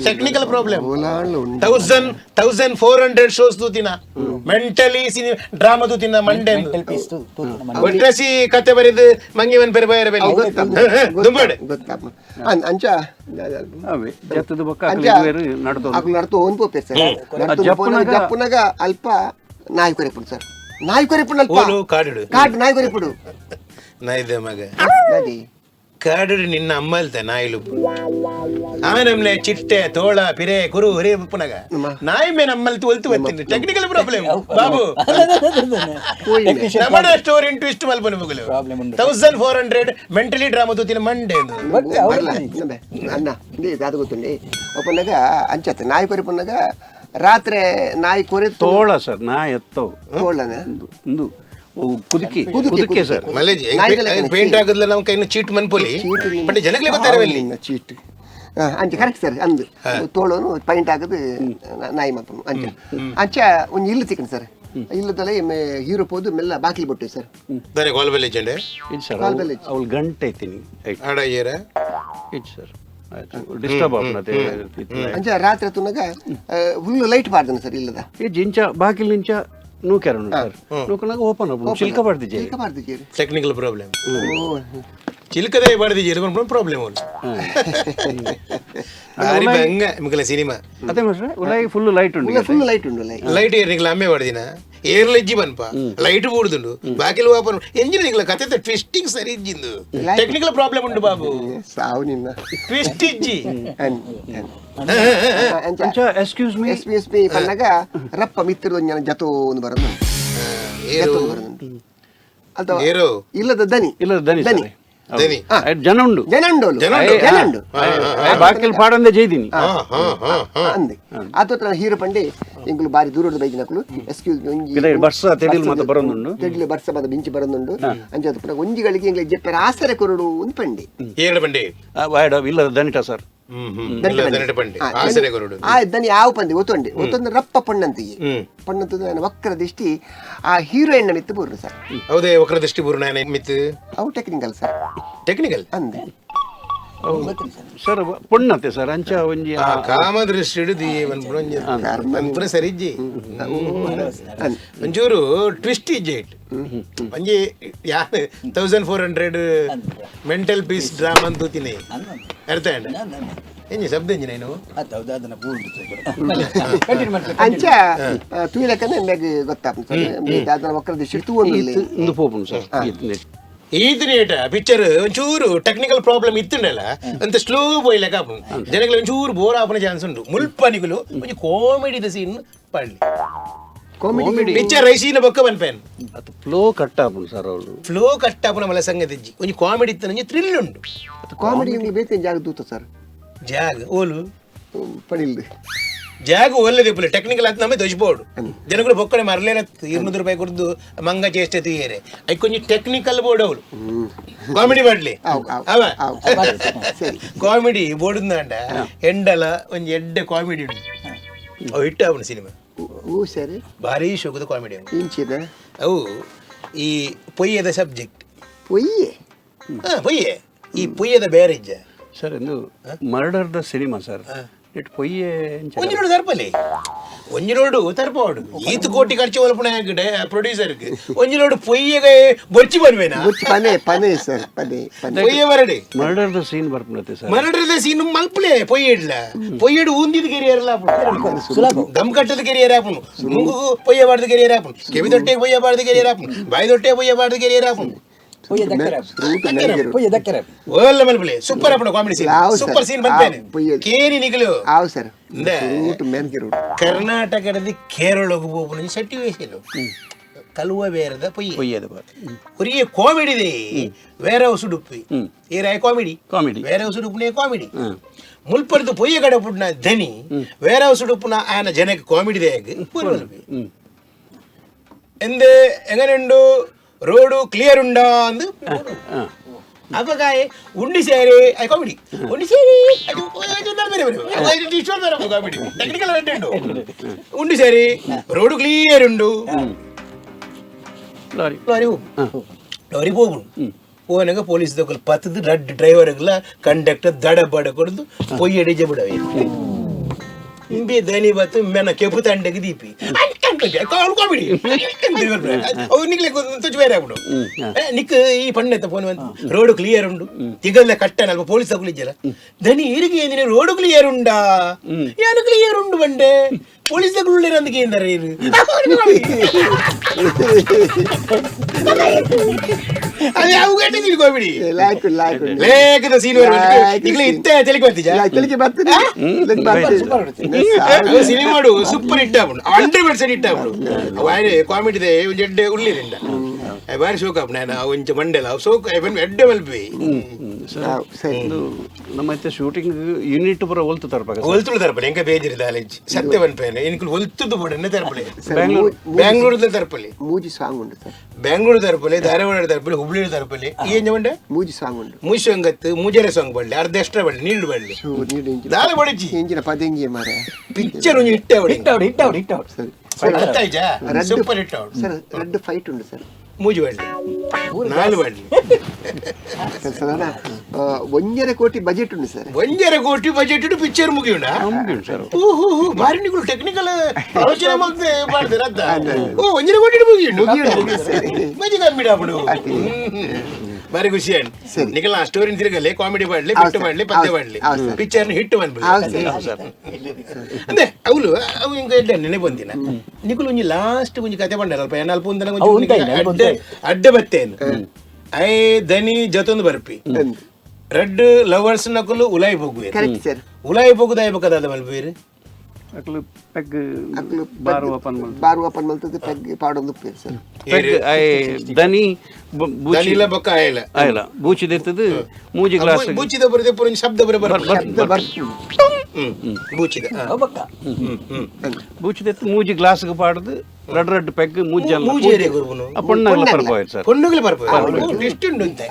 Technical problem. 1400 shows ತೂತಿನ mentally cine drama ತೂತಿನ ಮಂಡೆ ಒಟ್ರಾಸಿ ಕತೆ ಬರೆದು ಮಂಗಿವನ್ ಪೆರೆ ಬಯರ ಬೆಲೆ ದುಂಬಾಡೆ ಅಂಚ ಜತ್ತದ ಬೊಕ್ಕ ನಡ್ದು ನಡ್ತು ಓನ್ ಪೋಪೆ ಸರ್. ಜಪ್ಪುನಾಗ ಅಲ್ಪ ನಾಯಿ ಕೊರೆಪುಡು ಸರ್, ನಾಯಿ ಕೊರೆಪುಡು ಅಲ್ಪ ಕಾಡು ಕಾಡು ನಾಯಿ ಕೊರೆಪುಡು ನಾಯಿದೆ ಮಗ ಕಾಡು ನಿನ್ನ ಅಮ್ಮ ಅಲ್ತೆ ನಾಯಿಲು ಆನಮ್ನೆ ಚಿಟ್ಟೆ ತೋಳ ಪಿರೆ ಕುರು ಹುರಿ ಪುನಗ ನಾಯಿ ಮೇ ನಮ್ಮಲ್ಲಿ ಒಲ್ತು ಬರ್ತೀನಿ. ಟೆಕ್ನಿಕಲ್ ಪ್ರಾಬ್ಲಮ್ ಬಾಬು, ನಮ್ಮಡ ಸ್ಟೋರಿ ಟ್ವಿಸ್ಟ್ ಮಲ್ಪನ ಮುಗಲು 1400 ಮೆಂಟಲಿ ಡ್ರಾಮಾ ತೂತಿನ ಮಂಡೆ ಅಣ್ಣ ಅದು ಗೊತ್ತುಂಡಿ ಒಪ್ಪನಾಗ ಅಂಚತ್ತೆ ನಾಯಿ ಕೊರಿ ಪುನಗ ರಾತ್ರಿ ನಾಯಿ ಕೊರೆ ತೋಳ ಸರ್ ನಾಯಿ ಎತ್ತವು ತೋಳನ ಕುದುಕಿ ಕುದುಕೆ ಸರ್ ಮಲೇಜಿ ಪೇಂಟ್ ಆಗದಲ್ಲ ನಮ್ಮ ಕೈನ ಚೀಟ್ ಮನ್ಪೊಲಿ ಬಟ್ ಜನಗಳಿಗೆ ಗೊತ್ತಾರವಲ್ಲಿ ಚೀಟ್ ಅಂಚೆ ಕರೆಕ್ಟ್ ಸರ್. ಅಂದು ತೋಳನು ಪೈಂಟ್ ಆಗದು ನಾಯಿ ಮಲ್ಪನು ಅಂಚೆ ಅಂಚೆ ಒಂಜಿ ಇಲ್ಲು ತಿಕ್ಕಣ ಸರ್. ಇಲ್ಲದಲ್ಲ ಹೀರೋ ಪೋದು ಮೆಲ್ಲ ಬಾಕಿಲ್ ಬೊಟ್ಟು ಸರ್. ದಾನೆ ಕಾಲ್ ಬೆಲ್ ಇಜ್ಜಂಡೆ ಇದು ಸರ್ ಅವಳು ಗಂಟೆ ಐತೀನಿ ಆಡ ಏರ ಇದು ಸರ್ ಡಿಸ್ಟರ್ಬ್ ಆಪುನತೆ ಅಂಚೆ ರಾತ್ರಿ ತುನಗ ಫುಲ್ ಲೈಟ್ ಪಾಡ್ದನ ಸರ್ ಇಲ್ಲದ ಈ ಜಿಂಚ ಬಾಕಿಲ್ ನಿಂಚ ನೂಕ್ಯಾರ ಸರ್, ನೂಕನಾಗ ಓಪನ್ ಆಪುಂಡು ಚಿಲ್ಕ ಪಾಡ್ದಿಜೆ ಚಿಲ್ಕ ಪಾಡ್ದಿಜೆ ಟೆಕ್ನಿಕಲ್ ಪ್ರಾಬ್ಲಮ್ ಚಿಲ್ಕದೇ ಪಾಡ್ದಿಜೆ ಪ್ರಾಬ್ಲಮ್ ಅವ್ನು ಭಾರಿ ಬಂಗ ನಿಮಗೆಲ್ಲ ಸಿನಿಮಾ ಅದೇ ಮಾಸ್ಟ್ರೆ ಉಲಾಯಿ ಫುಲ್ ಲೈಟ್ ಉಂಟು ಫುಲ್ ಲೈಟ್ ಉಂಟು ಲೈಟ್ ಏರ್ನಿಗ್ಲ ಅಮ್ಮೆ ಪಾಡ್ದಿನ ಏರ್ಲೆಜ್ಜಿ ಬನ್ಪ ಲೈಟ್ ಬೂಡ್ದುಂಡು ಬಾಕಿಲ್ ಓಪನ್ ಎಂಜಿನ್ ನಿಗ್ಲ ಕತೆ ಟ್ವಿಸ್ಟಿಂಗ್ ಸರಿ ಇಜ್ಜಿಂದು ಟೆಕ್ನಿಕಲ್ ಪ್ರಾಬ್ಲಮ್ ಉಂಟು ಬಾಬು ಸಾವು ನಿನ್ನ ಟ್ವಿಸ್ಟ್ ಇಜ್ಜಿ excuse me S P ಪನ್ನಗ ರಪ್ಪ ಮಿತ್ರರು ಒಂಜನ ಜತೋ ಒಂದು ಬರೋದು ಅದು ಇಲ್ಲದ ದನಿ ಇಲ್ಲದ ದನಿ ದನಿ ದನಿ ಜನ ಉಂಡು ಜನ ಉಂಡು ಜನ ಉಂಡು ಬಾಕಿಲ್ ಪಾಡಂದೆ ಜೈದಿನಿ ಅಂದೆ ಆತೋತ್ರ ಹೀರೋ ಪಂಡೆ ಎಂಕುಲು ಬಾರಿ ದೂರದ ಬೈದಿನಕುಲು ಎಕ್ಸ್ಕ್ಯೂಸ್ ಮೀ ಒಂಜಿ ಬರ್ಸ ತೆಡಿಲ್ ಮಾತ ಬರೋದುಂಡು ತೆಡಿಲ್ ಬರ್ಸ ಮಾತ ಬಿಂಚಿ ಬರೋದುಂಡು ಅಂಚ ಪುನಃ ಒಂಜಿಗಳಿಗೆ ಎಂಗ್ಲೆ ಜೆಪ್ಪರ ಆಸರೆ ಕೊರಡು ಒಂದು ಪಂಡೆ ಏಳು ಪಂಡೆ ಇಲ್ಲ ದನಿಟ ಸರ್ ಆ ದನಿ ಯಾವ ಪಂದೆ ಒತ್ತೊಂಡೆ ಒತ್ತೊಂದು ರಪ್ಪ ಪಣ್ಣಂತಿಗೆ ಪಣ್ಣಂತ ವಕ್ರ ದೃಷ್ಟಿ ಆ ಹೀರೋಯಿನ್ ಮಿತ್ತು ಬೂರ್ನು ಸರ್. ಹೌದೇ ವಕ್ರ ದೃಷ್ಟಿ ಬೂರ್ನ ಮಿತ್ತು ಅವು technical sir technical ಅಂದೆ ಸರ್ ಪೊಣ್ಣತೆ ಸರ್ ಅಂಚ ಒಂಜಿ ಕಾಮ ದೃಷ್ಟಿ ಮನ್ಪುನ ಸರಿಜ್ಜಿ ಒಂಚೂರು ಟ್ವಿಸ್ಟ್ ಇಜ್ಜೆ it ಒಂಜಿ ಯಾ 1400 mental piece drama ಅಂತ ತೂತಿನಿ ಅರ್ಥ ಆಂಡ ಎಂಜಿ ಶಬ್ದ ಎಂಜಿ ನಾನು ಅಂಚ ತೂಯಿಲಕ್ಕಂದ್ರೆ ಎಂಬೆಗ್ ಗೊತ್ತಾಪುಂಡು ಸರ್ ವಕ್ರ ದೃಷ್ಟಿ ತೂವೊಂದು ಇಂದು ಪೋಪುಂಡು ಸರ್ ಈತನೇಟ ಪಿಕ್ಚರ್ ಒಂಚೂರು ಟೆಕ್ನಿಕಲ್ ಪ್ರಾಬ್ಲಮ್ ಇತ್ತುಂಡಲ್ಲ ಅಂತ ಸ್ಲೋ ಪೋಯ್ಲೆಕ್ಕ ಆಪುಂಡು ಜನಗಳು ಒಂಚೂರು ಬೋರ್ ಆಪುನ ಚಾನ್ಸ್ ಉಂಟು ಮುಲ್ಪನಿಗುಲು ಒಂಜಿ ಕಾಮಿಡಿದ ಸೀನ್ ಪಡ್ಲಿ Comedy picture ರೈಸಿನ ಬೊಕ್ಕ ಪನ್ಪೇನ್. ಅದು ಫ್ಲೋ ಕಟ್ ಆಪುಂಡು ಸರ್ ಅವಳು. ಫ್ಲೋ ಕಟ್ ಆಪುನ ಮಲ್ಲ ಸಂಗತಿ ಒಂಜಿ ಕಾಮಿಡಿ ಇತ್ತು, ಒಂಜಿ ಥ್ರಿಲ್ ಉಂಡು. ಕಾಮಿಡಿ ಇಂಗ್ಲಿ ಬೇತೆ ಜಾಗ ದೂತ ಸರ್. ಜಾಗ ಓಲು ಪಣಿಲ್ದು ಜಾಗ ಒಲ್ಲದೆ ಪುಲೆ ಟೆಕ್ನಿಕಲ್ ಆತ್ ನಮ್ಮೆ ದೊಜ್ಬೋಡು ಜನಗಳು ಬೊಕ್ಕಡೆ ಮರಲೇನ 200 ರೂಪಾಯಿ ಕೊಡ್ದು ಮಂಗ ಚೇಷ್ಟೆ ತೀಯರೆ ಐಕ್ ಒಂಜಿ ಟೆಕ್ನಿಕಲ್ ಬೋರ್ಡ್ ಅವಳು ಕಾಮಿಡಿ ಮಾಡ್ಲಿ ಅವ ಕಾಮಿಡಿ ಬೋರ್ಡ್ ಎಂಡಲ ಒಂಜಿ ಎಡ್ಡೆ ಕಾಮಿಡಿ ಉಂಡು. ಅವು ಹಿಟ್ ಆವಣ ಸಿನಿಮಾ. ಓ ಸರಿ, ಭಾರಿ ಶೋಕದ ಕಾಮಿಡಿ ಇಂಚಿನ ಅವು. ಈ ಪೊಯ್ಯದ ಸಬ್ಜೆಕ್ಟ್ ಪೊಯ್ಯೆ ಪೊಯ್ಯೆ, ಈ ಪೊಯ್ಯದ ಬ್ಯಾರೇಜ್ ಸರ್. ಇದು murder the cinema sir. It ಪೊಯ್ಯೆ ಒಂಜಿ ನೋಡು ತರ್ಪಲಿ, ಒಂಜಿ ನೋಡು ತರ್ಪೋಡು ಈತ್ ಕೋಟಿ ಖರ್ಚು ಒಲ್ಪಣ ಹಾಕಿಡೆ ಪ್ರೊಡ್ಯೂಸರ್ಗೆ ಒಂಜಿ ನೋಡು ಪೊಯ್ಯಗೆ ಬೊಚ್ಚಿ ಬರ್ವೇನಾ? ಪನೆ ಪನೆ ಸರ್, ಪನೆ ಪನೆ ಪೊಯ್ಯೆ ಬರಡಿ. Murder the scene ಬರ್ಪುಂಡತೆ sir. Murder the scene ಮಲ್ಪಲೆ ಪೊಯ್ಯೆ ಇಡ್ಲ ಪೊಯ್ಯಡು ಊಂದಿದ ಕೆರಿಯರ್ಲ ದಮ್ ಕಟ್ಟದ ಕೆರಿಯರ್ ಆಪುನು, ಮುಂಗು ಪೊಯ್ಯ ಬಾರ್ದ ಕೆರಿಯರ್ ಆಪುನು, ಕೆವಿ ದೊಟ್ಟೆ ಪೊಯ್ಯ ಬಾರ್ದ ಕೆರಿಯರ್ ಆಪುನು, ಬಾಯಿ ದೊಟ್ಟೆ ಪೊಯ್ಯ ಬಾರ್ದ ಕೆರಿಯರ್ ಆಪುನು. ಸೂಪರ್ ಆಪುಂಡು comedy scene, super scene ಬರ್ಪೇನೆ ಕೇನಿ ನಿಗಲು. ಆವು ಸರ್ ಕರ್ನಾಟಕದ ಕೇರಳಗ್ ಹೋಗುವ ಸೆಟ್ಟಿವೇಶನ್ ಕಲುವ ಬೇರದ ಪೊಯ್ಯೆ ಪೊಯ್ಯದ ಒರಿಯೇ ಕಾಮಿಡಿ ಇದೆ. ವೇರ ಉಸುಡುಪ್ಪಿ ಏರಾಯ ಕಾಮಿಡಿ ಕಾಮಿಡಿ ವೇರ ಉಸುಡುಪ್ಪನೇ ಕಾಮಿಡಿ ಮುಲ್ಪರ್ದು ಪೊಯ್ಯ ಕಡೆ ಪುಡ್ನ ಧನಿ ವೇರ ಉಸುಡುಪ್ಪುನ ಆನ ಜನಕ್ಕೆ ಕಾಮಿಡಿ ಎಂದೆ ಎಂಗನುಂಡು ರೋಡು ಕ್ಲಿಯರ್ ಉಂಡಾ ಅಂದು ಅಪಗಾಯ ಉಂಡಿ ಸೇರಿ I comedy ಉಂಡಿ ಸೇರಿ ಕಾಮಿಡಿ ಟೆಕ್ನಿಕಲ್ ಉಂಡು ಉಂಡಿ ಸೇರಿ ರೋಡು ಕ್ಲಿಯರ್ ಉಂಡು ಲಾರಿ ಲಾರಿ ಹೋಗು ಲಾರಿ ಹೋಗುಂಡು ಹೋನಾಗ ಪೊಲೀಸ್ ದೊಕ್ಕಲು ಪತ್ತದು ರಡ್ ಡ್ರೈವರ್ಗಳ ಕಂಡಕ್ಟರ್ ದಡ ಬಡ ಕೊಡ್ದು ಪೊಯ್ಯಡಿ ಜಬಡವೆ ಇಂಬೆ ದನಿ ಬತ್ತು ಮೆನ ಕೆಪು ತಂಡಗೆ ದೀಪಿ ಕಾಮಿಡಿ ಅವು ನಿಕ್ಲೆ ತುಚ್ಚು ಬೇರೆ ಆಗ್ಬಿಡು ನಿಕ್ ಈ ಪಣ್ಣೆತ್ತ phone road clear ಉಂಡು ತಿಗಲ್ಲ ಕಟ್ಟನ ಅಲ್ಪ ಪೊಲೀಸ್ ತಗುಲಿಜ್ಜಲ್ಲ ದನಿ ಇರಿಗೆ ಏನಿದೆ ರೋಡು ಕ್ಲಿಯರ್ ಉಂಡಾ ಏನು ಕ್ಲಿಯರ್ ಉಂಡು ಬಂಡೆ ಪೊಲೀಸ್ ತಗುಲಿರ ಅಂದಕ್ಕೆ ಏಂದಾರೆ ಇರು ಅದು ಯಾವ ಗಂಟೆ ಕಾಮಿಡಿ ಲೇಖದ ಸೀನ್ ನಿಕ್ಲೆ ಇತ್ತೆ ತೆಲಿಗೆ ಬರ್ತಿಜಾ ತೆಲಿಗೆ ಬರ್ತದೆ ಸಿನಿಮಾಡು ಸೂಪರ್ ಹಿಟ್ ಆಗ್ಬಿಡು 100% ಹಿಟ್ ಆಗ್ಬಿಡು. ಬಾರಿ ಕಾಮಿಡಿ ಇದೆ ಒಂಜಿ ಎಡ್ಡೆ ಉಳ್ಳಿರಿಂದ ಬಾರಿ ಶೋಕ ನಾನು ಒಂಚ ಮಂಡೆಲ ಸೋಕ್ ಎಡ್ಡೆ ಮಲ್ಪಿ. ಸರ್ ನಮ್ಮ ಶೂಟಿಂಗ್ ಯೂನಿಟ್ ಪೂರ ಒಲ್ತು ತರ್ಪಾಗ ಒಲ್ತುಳು ತರ್ಪಲೆ ಎಂಕ ಬೇಜರಿದ ಅಲೆಜ್ ಸತ್ಯ ಪನ್ಪೇನೆ ಇನ್ಕುಲು ಒಲ್ತುದು ಬೋಡನ್ನೇ ತರ್ಪಲೆ ಬೆಂಗಳೂರದ ತರ್ಪಲೆ ಮೂಜಿ ಸಾಂಗ್ ಉಂಟು ಸರ್. ಬೆಂಗಳೂರು ತರ್ಪಲೆ ಧಾರವಾಡ ತರ್ಪಲೆ ಹುಬ್ಳಿ ತರ್ಪಲೆ ಏನ್ ಮಂಡೆ ಮೂಜಿ ಸಾಂಗ್ ಉಂಟು. ಮೂಜಿ ಸಾಂಗ್ ಅತ್ತು ಮೂಜರೆ ಸಾಂಗ್ ಬಳ್ಳಿ ಅರ್ಧ ಎಕ್ಸ್ಟ್ರಾ ಬಳ್ಳಿ ನೀಡು ಬಳ್ಳಿ ದಾಲ ಬಡಿಚಿ ಇಂಜಿನ ಪದಂಗಿ ಮಾರೆ ಪಿಕ್ಚರ್ ಒಂಜಿ hit ಆವಡಿ hit out hit out hit out ಸರಿ super hit out sir. ರಡ್ಡು ಫೈಟ್ ಉಂಟು ಸರ್. ಮೂಜಿ ಬಳ್ಳಿ ನಾಲ್ ಬಳ್ಳಿ ಸರ್. 1.5 ಕೋಟಿ ಬಜೆಟ್ ಉಂಟು ಸರ್. 1.5 ಕೋಟಿ ಬಜೆಟ್ ಪಿಕ್ಚರ್ ಮುಗಿಯುಂಡ ಸರ್. ಓಹೋ ಬಾರಿ ನಿಗಳು ಟೆಕ್ನಿಕಲ್ ಆಲೋಚನೆ ಮಾಡ್ತಾರೆ ಅರ್ಧ. ಓ 1.5 ಕೋಟಿ ಮುಗಿಯುಂಡು ಮಜಿ ಕಮ್ಮಿಡ ಅప్పుడు ಬಾರಿ ಖುಷಿ ಆಯ್ತು ನಿಕಲ ಆ ಸ್ಟೋರಿ ತಿರುಗಲೆ ಕಾಮಿಡಿ ಮಾಡ್ಲಿ ಬಿಟ್ಟು ಮಾಡ್ಲಿ ಪದ್ಯ ಮಾಡ್ಲಿ ಪಿಕ್ಚರ್ ಹಿಟ್ ಬಂದ್ಬಿಡಿ ಅಂದೆ ಅವಳು ಅವು ಹಿಂಗ ಎಡ್ಡೆ ನೆನೆ ಬಂದಿನ ನಿಕುಲು ಒಂಜಿ ಲಾಸ್ಟ್ ಒಂಜಿ ಕತೆ ಬಂಡ ಅಲ್ಪ ಅಲ್ಪ ಒಂದನ ಒಂಜಿ ಅಡ್ಡೆ ಬತ್ತೇನು I ದನಿ ಜೊತೊಂದು ಬರ್ಪಿ ರೆಡ್ ಲವರ್ಸ್ ನಕಲು ಉಲಾಯಿ ಹೋಗುವೆ ಉಲಾಯಿ ಹೋಗುದ ಬೇಕಾದ ಮಲ್ಪೇರು ಅಕ್ಲು peg bar open ಮಲ್ತು bar open ಮಲ್ತದೆ peg ಪಾಡೊಂದು ಉಪ್ಪೇರು sir. Peg I ದನಿ ದನಿಲ ಬೊಕ್ಕ ಆಯಲ ಆಯಲ ಬೂಚಿ ದೆತ್ತದು ಮೂಜಿ ಗ್ಲಾಸ್ ಬೂಚಿದ ಬರದೆ ಪುರ ಶಬ್ದ ಬರ ಬರ ಶಬ್ದ ಬರ್ ಬೂಚಿದ ಬೊಕ್ಕ ಬೂಚಿ ದೆತ್ತು ಮೂಜಿ ಗ್ಲಾಸ್ ಗೆ ಪಾಡದು red red peg ಮೂಜಿ ಅಲ್ಲ ಮೂಜಿ ಏರಿಯಾ ಗುರುಬುನು ಆ ಪೊಣ್ಣಗಲ ಪರ್ಪೋಯ್ತು ಸರ್. ಪೊಣ್ಣಗಲ ಪರ್ಪೋಯ್ತು ಟೆಸ್ಟ್ ಉಂಟು ಅಂತೆ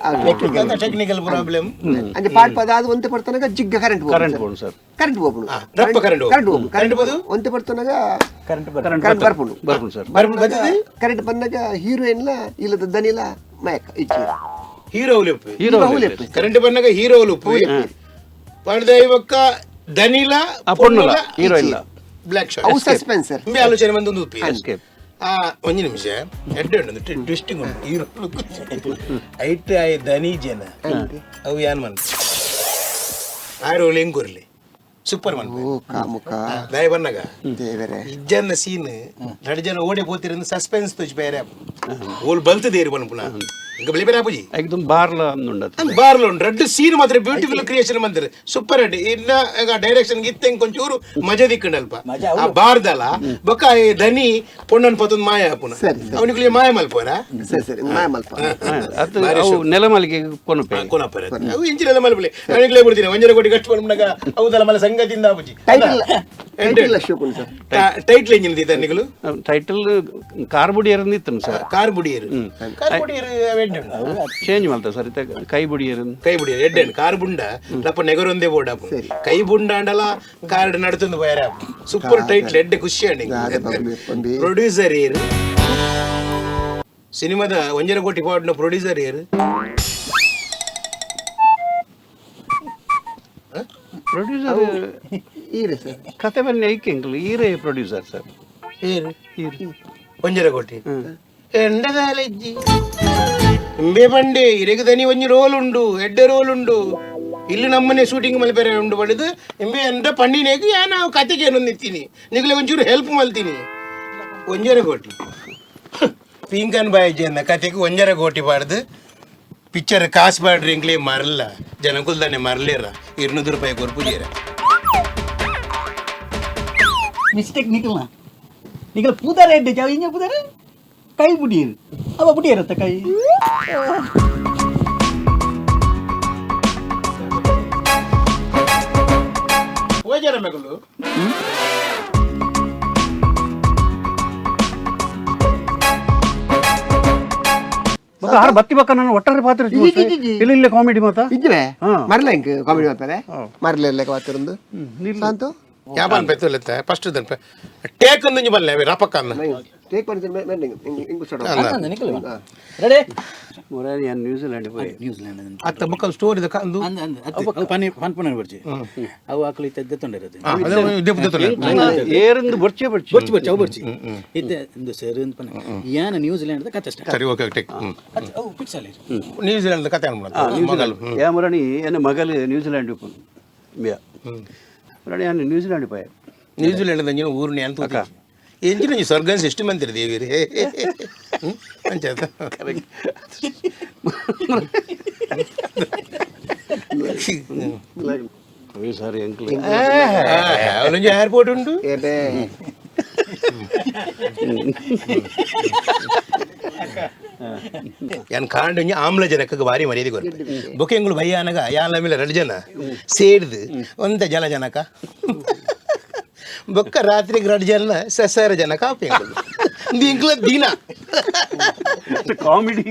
ಟೆಕ್ನಿಕಲ್ ಪ್ರಾಬ್ಲಮ್ ಅಂದ್ರೆ ಪಾಡ್ ಪದ ಅದು ಒಂತೆ ಪಡ್ತನಗ ಜಿಗ್ಗ ಕರೆಂಟ್ ಕರೆಂಟ್ ಬೋಡು ಸರ್. ಕರೆಂಟ್ ಹೋಗ್ಬಿಡು ರಪ್ಪ ಕರೆಂಟ್ ಕರೆಂಟ್ ಹೋಗ್ಬಿಡು ಕರೆಂಟ್ ಬೋದು ಒಂತೆ ಪಡ್ತನಗ ಕರೆಂಟ್ ಕರೆಂಟ್ ಬರ್ಪುಂಡು ಬರ್ಪುಂಡು ಸರ್. ಬರ್ಪುಂಡು ಬರ್ತದೆ ಕರೆಂಟ್ ಬಂದಾಗ ಹೀರೋಯಿನ್ಲ ಇಲ್ಲದ ದನಿಲ ಮಯಕ ಇಚ್ಚಿ ಹೀರೋ ಉಲಿಪ್ಪು ಹೀರೋ ಕರೆಂಟ್ ಬಂದಾಗ ಹೀರೋ ಉಲಿಪ್ಪು ಪಾಡ್ದ ಇವಕ್ಕ ದನಿಲ ಪೊಣ್ಣುಲ ಹೀರೋ ಇಲ್ಲ ಬ್ಲಾಕ್ ಶಾಟ್ ಅವು ಸಸ್ಪೆನ್ಸ್ ಸರ್. ಇಂಬೆ ಆಲೋಚನೆ ಬಂದು ಒಂದು ಉಪ್ಪಿ ಎಸ್ಕೇಪ್ ಆ ಒಂಜಿ ನಿಮಿಷ ಎಡ್ಡೆ ಉಂಟು ಟ್ವಿಸ್ಟಿಂಗ್ ಉಂಟು ಹೀರೋ ಐಟ್ ಆಯ್ ದನಿ ಜನ ಅವು ಯಾನ್ ಮನ್ ಆರು ಎಂಕುರ್ಲಿ ಸೂಪರ್ ಮನ್ ಓ ಕಾಮುಕ ದಯ ಬನ್ನಗ ದೇವರೇ ಇಜ್ಜನ್ನ ಸೀನ್ ಎರಡು ಜನ ಓಡಿ ಪೋತಿರಂದು ಸಸ್ಪೆನ್ಸ್ ತುಜ್ ಬೇರೆ ಓಲ್ ಬಲ್ತದೇರು ಪನ್ಪುನ ಇಂಕ ಬಲಿಪೆರ ಆಪುಜಿ. ಐಕ್ ಬಾರ್ಲ ಅಂದುಂಡತ. ಬಾರ್ಲ ಉಂಡು. ರಡ್ಡ್ ಸೀನ್ ಮಾತ್ರ ಬ್ಯೂಟಿಫುಲ್ ಕ್ರಿಯೇಷನ್ ಮಂತ್ರಿ, ಸೂಪರ್. ಅಡ್ ಇನ್ನ ಡೈರೆಕ್ಷನ್ ಇತ್ತೆ ಒಂಚೂರು ಮಜಾ ದಿಕ್ಕಂಡಲ್ಪ ಆ ಬಾರ್ದಲ. ಬೊಕ್ಕ ಈ ದನಿ ಪೊಣ್ಣನ್ ಪತ್ತೊಂದು ಮಾಯ ಆಪುನ. ಸರಿ, ಸರಿ. ಅವನಿಗೆ ಮಾಯ ಮಲ್ಪೋರ. ಸರಿ ಸರಿ, ಮಾಯ ಮಲ್ಪ. ಅದು ಅವು ನೆಲಮಲಿಗೆ ಕೊನಪೆ. ಕೊನಪರ ಅವು ಇಂಚಿನ ಮಲ್ಪಲೆ, ಅವನಿಗೆ ಬಿಡ್ತೀನಿ. 1.5 ಕೋಟಿ ಕಷ್ಟ ಪಡ್ಮನಾಗ ಹೌದಲ್ಲ ಮಲ್ಲ ಸಂಗತಿಯಿಂದ ಆಪುಜಿ. Title title Ashok sir. Title engine ದೀತ ನಿಗಲು? Title car ಬುಡಿಯರ್ ಇತ್ತು ಸರ್. ಕಾರ್ ಬುಡಿಯರು, ಕಾರ್ ಬುಡಿಯರು. ಚೇಂಜ್ ಮಲ್ತ ಸರ್, ಇತ್ತ ಕೈ ಬುಡಿಯರ್. ಕೈ ಬುಡಿಯರು ಎಡ್ಡೆ. ಕಾರ್ ಬುಂಡ ಲಪ್ಪ ನೆಗರೊಂದೇ ಬೋರ್ಡ್ ಆಪು. ಕೈ ಬುಂಡ ಅಂಡಲ ಕಾರ್ ನಡ್ತೊಂದು ಪೋಯರ. ಸೂಪರ್ ಟೈಟ್ಲ್, ಎಡ್ಡೆ ಖುಷಿ. ದಾದ ಬಗ್ಲು ಪಂಬಿ. ಪ್ರೊಡ್ಯೂಸರ್ ಏರು? ಸಿನಿಮಾದ 1.5 ಕೋಟಿ ಪಾಡ್ನ ಪ್ರೊಡ್ಯೂಸರ್ ಏರು? ಪ್ರೊಡ್ಯೂಸರ್ ಈರೆ ಸರ್. ಕತೆ ಬನ್ನಿ ಐಕೆ ಎಂಕ್ಲು ಈರೇ ಪ್ರೊಡ್ಯೂಸರ್ ಸರ್. ಏರು 1.5 ಕೋಟಿ ಎಂಡದಾಲಜ್ಜಿ ಇಂಬೆ ಬಂಡೆ ಇರೆಗ್ ದನಿ ಒಂಜಿ ರೋಲ್ ಉಂಡು, ಎಡ್ಡೆ ರೋಲ್ ಉಂಡು. ಇಲ್ಲಿ ನಮ್ಮನೆ ಶೂಟಿಂಗ್ ಮಲ್ಪೆರೆ ಉಂಡು ಬಡಿದು ಇಂಬೆ ಎಂತ ಪಂಡಿನೇಗ್ ಯಾನ ಕತೆಗೆ ಏನೊಂದು ನಿಗಲೆ ಒಂಚೂರು ಹೆಲ್ಪ್ ಮಲ್ತೀನಿ. 1.5 ಕೋಟಿ ಪಿಂಕನ್ ಬಾಯಿಜಿ ಅನ್ನ ಕತೆಗೆ 1.5 ಕೋಟಿ ಬಾರ್ದು ಪಿಕ್ಚರ್ ಕಾಸು ಬಾಡ್ರಿ. ಎಂಕ್ಲೇ ಮರಲ್ಲ ಜನಕುಲ್ದಾನೆ ಮರಲೇರ 200 ರೂಪಾಯಿ ಕೊರ್ಪುಜೇರ. ಮಿಸ್ಟೇಕ್ ನಿಕಲ್ನ ನಿಕಲ್ ಪೂದಾರ ಎಡ್ಡೆ ಜಾವ ಇಂಜ ಪೂದಾರ ಕೈ ಬುಡಿಯರು ಅವ ಬುಡಿಯರತ್ತ ಕೈ. ಹೋಜಾರ ಮಗಳು. ಬೊಕ್ಕ ಆರು ಬತ್ತಿ ಬಕ್ಕ ನಾನು ಒಟ್ಟಾರೆ ಪಾತ್ರ. ಇಲ್ಲ ಇಲ್ಲ, ಕಾಮಿಡಿ ಮಾತಾ. ಇಜ್ಜೆ. ಹಾ. ಮರಲ ಇಂಕ್ ಕಾಮಿಡಿ ಮಾಡ್ತಾರೆ, ಮರಲ ಲೆಕ್ಕ ಮಾತಿರಂದು ಸಾಂತು. ಯಾಪನ್ ಪೆತ್ತುಲೆತ್ತ ಫಸ್ಟ್ ದನ್ಪ ಟೇಕ್ ಒಂದೊಂಜಿ ಬಲ್ಲೆ ರಪಕ್ಕ ಅಂದ. ಟೇಕ್ ಪಂಚ ಇಂಗು ಸಡ. ನಿಕಲ್ ರೆಡಿ. ಮುರಾರಿ ಯಾನ್ ನ್ಯೂಜಿಲೆಂಡ್ ಪೋಯೆ. ನ್ಯೂಜಿಲೆಂಡ್. ಅತ್ತ ಬೊಕ್ಕ ಸ್ಟೋರಿ ಕಂದು. ಅಂದ ಅಂದ ಅವು ಪನಿ ಪನ್ಪುನ ಬರ್ಚಿ ಅವು ಆಕಳು ಇತ್ತ ಎತ್ತೊಂಡಿರೋದು. ಏರಿಂದ ಬೊರ್ಚೆ ಬೊರ್ಚಿ. ಬೊರ್ಚಿ ಬೊರ್ಚಿ ಅವು ಬೊರ್ಚಿ ಇತ್ತೆ ಇಂದು ಸರ್ ಅಂತ ಪನ್ನ ಯಾನ ನ್ಯೂಜಿಲೆಂಡ್ ಕತೆ ಸ್ಟಾರ್ಟ್. ಸರಿ, ಓಕೆ, ಟೇಕ್. ಅವು ಫಿಕ್ಸ್ ಅಲ್ಲಿ. ನ್ಯೂಜಿಲೆಂಡ್ ಕತೆ ಅನ್ಬಿಡ ಮಗಳು. ಯಾ ಮುರಣಿ ಎನ್ನ ಮಗಲು ನ್ಯೂಜಿಲೆಂಡ್ ಉಪ್ಪುನು ಬ್ಯಾ ಮುರಣಿ ಯಾನ್ ನ್ಯೂಜಿಲೆಂಡ್ ಪೋಯೆ. ನ್ಯೂಜಿಲೆಂಡ್ ದಂಜಿನ ಊರುನಿ ಅಂತ ಎಂಜಿನ ಸ್ವರ್ಗ ಸಿಸ್ಟಮ್ ಅಂತೀರಿ ದೇವಿರಿ ಅಂಚ. ಸರ್ ಎಂಕ್ಲು ಅವನೊಂಜಿ ಏರ್ಪೋರ್ಟ್ ಉಂಟು. ಏಬೆ. ಯಾನ್ ಕಾಂಡ ಆಮ್ಲಜನಕ ಭಾರಿ ಮರ್ಯಾದೆ ಕೊರ್ಪೆ. ಬೊಕ್ಕ ಎಂಗುಳು ಭಯ್ಯಾನಗ ಯಾನ್ಲ ಮೇಲೆ ಎರಡು ಜನ ಸೇರ್ದು ಒಂದ ಜಲ ಜನಕ, ಬೊಕ್ಕ ರಾತ್ರಿಗೆ ಎರಡು ಜನ ಸಸಾರ ಜನ ಕಾಪಿ ಎಂಗುಳು ದಿನ. ಕಾಮಿಡಿ.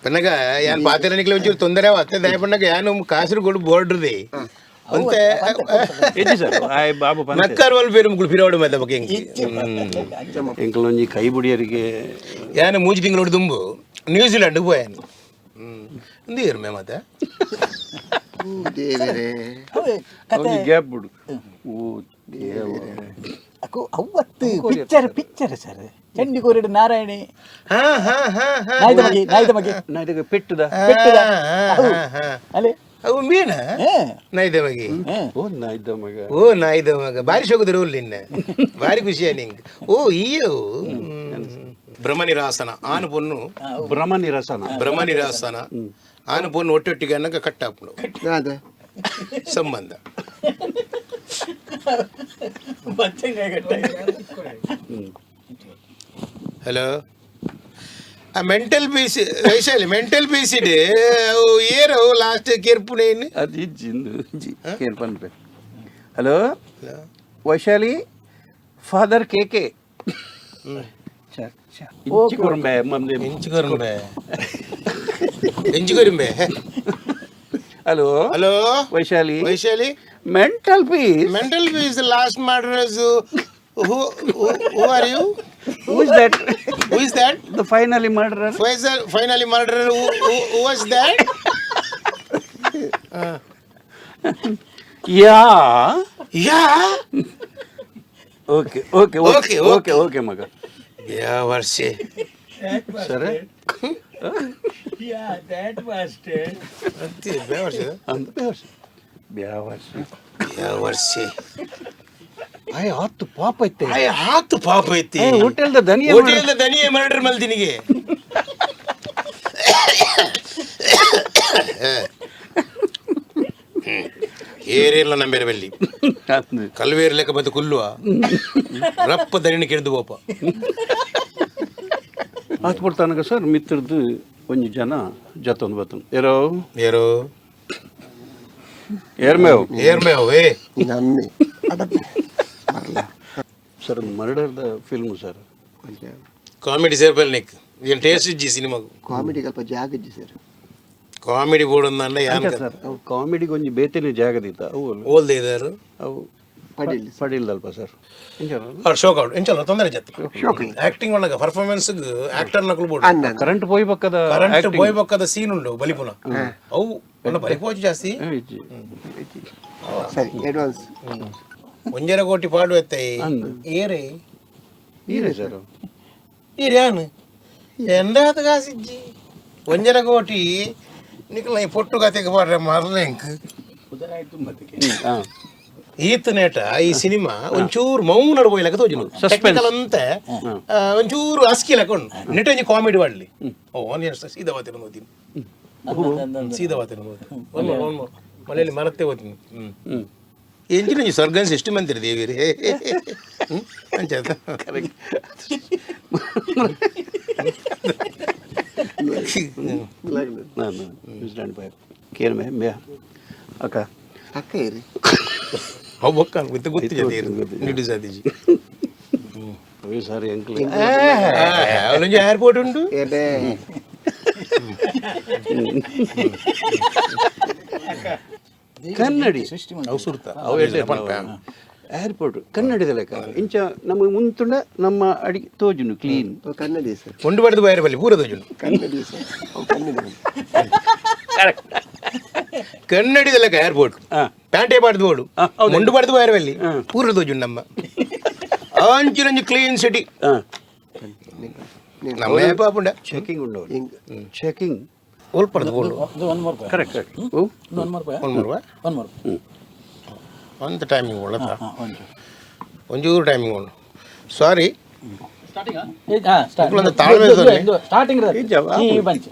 ಪನ್ನಗ ಯಾನ್ ಪಾತೆರನಿಕ್ಲೆ ಒಂಚೂರು ತೊಂದರೆ ಅತ್ತೆ ದಯ. ಪನ್ನಗ ಯಾನು ಕಾಸರಗೋಡು ಬೋರ್ಡರ್ they ಒಂತೆ. ಎಜ್ಜಿ ಸರ್ ಆಯ್ ಬಾಬು ಪಂತೆ. ನಕ್ಕರ್ ವಲ್ ಬೇರು ಮುಗುಳು ಫಿರೋಡು ಮತ್ತ ಬೊಕ್ಕ ಎಂಕಿ. ಎಂಕ್ಲು ಒಂಜಿ ಕೈ ಬುಡಿಯರಿಗೆ. ಯಾನು 3 ತಿಂಗಳು ದುಂಬು ನ್ಯೂಜಿಲೆಂಡ್ ಪೋಯಾನು ಇಂದು ಮೇ ಮತ್ತೆ. ದೇವರೇ. ಒಂಜಿ ಗ್ಯಾಪ್ ಬಿಡು ಓ ದೇವ. ಅಕ್ಕು ಅವತ್ತು picture picture sir, ಚಂಡಿ ಕೋರಿಡು ನಾರಾಯಣಿ. ಹಾ ಹಾ ಹಾ ಹಾ. ನಾಯ್ದ ಬಗ್ಗೆ ನಾಯ್ದ ಬಗ್ಗೆ. ನಾ ಇದಕ್ಕೆ ಪೆಟ್ಟುದ. ಪೆಟ್ಟುದ. ಅಲ್ಲೇ. ಅವು ಮೀನ ನಾಯ್ದ ಮಗಿ. ಓ ನಾ ಇದ್ದ ಮಗ. ಓ ನಾಯ್ದ ಮಗ ಭಾರಿ ಶೋಕದ ರೋಲ್ ನಿನ್ನ ಭಾರಿ ಖುಷಿಯ ನಿಂಗೆ. ಓ ಈಯೋ ಭ್ರಮ ನಿರಾಸನ ಆನು ಪೊನ್ನು. ಭ್ರಮ ನಿರಸನ. ಭ್ರಮ ನಿರಾಸನ ಆನು ಪೊನ್ನು ಒಟ್ಟೊಟ್ಟಿಗೆ ಅನ್ನಕ ಕಟ್ಟಾಪುಂಡು. ದಾದ? ಸಂಬಂಧ. ಹಲೋ, ಆ mental piece Vaishali mental piece ಇದೆ ಅವು ಏರು ಲಾಸ್ಟ್ ಕೇರ್ಪುನೇನು. ಅದು ಇಜ್ಜಿ ಇಂದು ಇಜ್ಜಿ ಕೇರ್ ಪನ್ಪೆ. Hello Vaishali, father K K ಇಂಚಿ ಕೊರಂಬೆ ಮಂದೆ. ಎಂಚು ಕೊರುಂಬೆ ಎಂಚು ಕೊರುಂಬೆ. Hello. Hello. Vaishali. Vaishali. Mental piece. Mental piece last murderers, who are you? Who is that? Who is that? The finally murderer. Faisal, finally murderer, who was that? Yeah. Yeah. Okay okay. Okay, okay okay okay ಮಗ. Yeah, ವರ್ಷೆ. ಸರಿ. ಅತ್ತೆ ಬೇವರ್ಷೆ. ಅಂದ ಬೇವರ್ಸಿ ಬೇವರ್ಸಿ. Yeah, ವರ್ಷೆ. ಅಯ್ಯ ಆತು ಪಾಪ ಐತೆ. ಅಯ್ಯ ಆತು ಪಾಪ ಐತಿ. ಹೋಟೆಲ್ದ ದನಿಯ. ಹೋಟೆಲ್ದ ದನಿಯೇ ಮರ್ಡರ್ ಮಲ್ದಿನಿಗೆ. ಏರಿಲ್ಲ ನಂಬೇರೆ ಬೆಲ್ಲಿ ಕಲ್ವೇರು ಲೆಕ್ಕ ಬತ್ತು ಕುಲ್ಲುವ ರಪ್ಪ ದರಿನ ಕೆಡ್ದು ಬೋಪ ಆತ್ ಪಡ್ತಾನಗ ಸರ್ ಮಿತ್ರದ್ದು ಒಂಜಿ ಜನ ಜತ್ತೊಂದು ಬತ್ತನು ಏರೋ ಏರೋ ಏರ್ಮೇವ್ ಏರ್ಮೇವ್ ಏ ನಮ್ಮೆ ಅಡಪ್ಪೆ ಬರಲ್ಲ. ಸರ್ ಮರ್ಡರ್ದ ಫಿಲ್ಮ್ ಸರ್. ಕಾಮಿಡಿ ಸೇರ್ಪಲ್ ನಿಕ್ ಏನು ಟೇಸ್ಟ್ ಇಜ್ಜಿ ಸಿನಿಮಾಗು. ಕಾಮಿಡಿ ಸ್ವಲ್ಪ ಜಾಗಜ್ಜಿ ಸರ್. ಕಾಮಿಡಿ ಬೋರ್ಡ್ ಅಂದ ಯಾನ್ ಸರ್ ಅವು ಕಾಮಿಡಿಗೆ ಒಂಜಿ ಬೇತೆನೆ ಜಾಗದಿತ್ತ ಅವು ಓಲ್ದೆ ಇದಾರು. ಅವು ಪಡಿಲ್ಲ. ಪಡಿಲ್ಲಲ್ಪ ಸರ್. ಶೋಕ್ ಔಟ್ ಎಂಚಲ್ಲ ತೊಂದರೆ ಜತ್ ಆಕ್ಟಿಂಗ್ ಒಳಗ ಪರ್ಫಾರ್ಮೆನ್ಸ್ ಆಕ್ಟರ್ ನಕಲು ಬೋರ್ಡ್ ಅನ್ನ ಕರೆಂಟ್ ಪೋಯ್ ಪಕ್ಕದ ಕರೆಂಟ್ ಬೋಯ್ ಪಕ್ಕದ ಸೀನ್ ಉಂಡು ಬಲಿಪುನ ಅವು ಒಳ್ಳೆ ಬಲಿಪೋಚು ಜಾಸ್ತಿ. ಇಜ್ಜಿ. ಸರಿ ಅಡ್ವಾನ್ಸ್. ಒಂಜರ ಕೋಟಿ ಪಾಡು ಎತ್ತೈ ಏರೇ ಈರೆ ಸರ್. ಏರ್ಯಾನು ಎಂದಾದ ಕಾಸಿಜ್ಜಿ ಒಂಜರ ಕೋಟಿ ನಿಕಲ ಈ ಪೊಟ್ಟು ಕತೆಗೆ ಪಾಡ್ರೆ ಮರ್ಲೆಂಕ್ ಈತ ನೇಟ ಈ ಸಿನಿಮಾ ಒಂಚೂರು ಮೌನ ಪೋಯ್ಲಕ ತೋಜುನು ಟೆಕ್ನಿಕಲ್ ಅಂತ ಒಂಚೂರು ಅಸ್ಕಿ ಲೆಕ್ಕ ಉಂಡು ನೆಟ್ ಒಂಜಿ ಕಾಮಿಡಿ ಮಾಡ್ಲಿ ಓ ಒನ್ ಸೀದಾ ವಾತಿನ ಓದಿನಿ ಸೀದಾ ವಾತಿನ ಓದಿ ಒನ್ ಮೋರ್ ಮನೆಯಲ್ಲಿ ಮರತ್ತೆ ಓದಿನಿ. ಹ್ಮ್. ಎಂಜಿನ ಒಂಜಿ ಸ್ವರ್ಗನ್ ಸಿಸ್ಟಮ್ ಅಂತೀರಿ ದೇವಿರಿ ಅಂಚ ನಾನು ನ್ಯೂಜಿಲ್ಯಾಂಡ್ ಬಾಯ್ ಕೇರ್ ಮೇ ಮೇ ಅಕ್ಕ ಅಕ್ಕ ಇರಿ. ಅವು ಬೊಕ್ಕ ಗೊತ್ತು ಗೊತ್ತು ಜೊತೆ ನಿಡು ಸಾದಿಜಿ. ಅವೇ ಸರ್ ಎಂಕ್ಲೆ ಅವನೊಂಜಿ ಏರ್ಪೋರ್ಟ್ ಉಂಟು. ಏಬೇ ಕನ್ನಡಿ ಅವು ಸುರ್ತ ಅವು ಎಡ್ಡೆ ಏರ್ಪೋರ್ಟ್ ಕನ್ನಡಿದ ಲೆಕ್ಕ ಇಂಚ ನಮ್ಮ ಮುಂತುಂಡ ನಮ್ಮ ಅಡಿ ತೋಜುನು ಕ್ಲೀನ್. ಅವು ಕನ್ನಡಿ ಸರ್. ಉಂಡು ಬಡ್ದು ಬೈರೆ ಬಲ್ಲಿ ಪೂರ ತೋಜುನು. ಕನ್ನಡಿ ಸರ್, ಅವು ಕನ್ನಡಿ. ಕನ್ನಡಿದ ಲೆಕ್ಕ ಏರ್ಪೋರ್ಟ್ ಪ್ಯಾಂಟೇ ಪಾಡ್ದು ಬೋಡು ಮುಂಡು ಬಡ್ದು ಬೈರೆ ಬಲ್ಲಿ ಪೂರ ತೋಜುನು ನಮ್ಮ ಅಂಚಿನೊಂಜಿ ಕ್ಲೀನ್ ಸಿಟಿ ನಮ್ಮ ಪಾಪುಂಡ. ಚೆಕಿಂಗ್ ಉಂಡು ಚೆಕಿಂಗ್ ಒಲ್ಪಡ್ದು ಬೋಡು. One more correct correct. One more ಒಂದು ಮೂರುವ ಒನ್ ಮೋರ್ ಒಂದು ಟೈಮಿಂಗ್ ಉಳ್ಳತ್ತ ಒಂದು ಒಂಚೂರು ಟೈಮಿಂಗ್ ಉಂಡು ಸಾರಿ. ಸ್ಟಾರ್ಟಿಂಗ್ ತಾಳ್ಮೆ ಇರ್ತದೆ. ಸ್ಟಾರ್ಟಿಂಗ್ ಈ ಬಂಚ್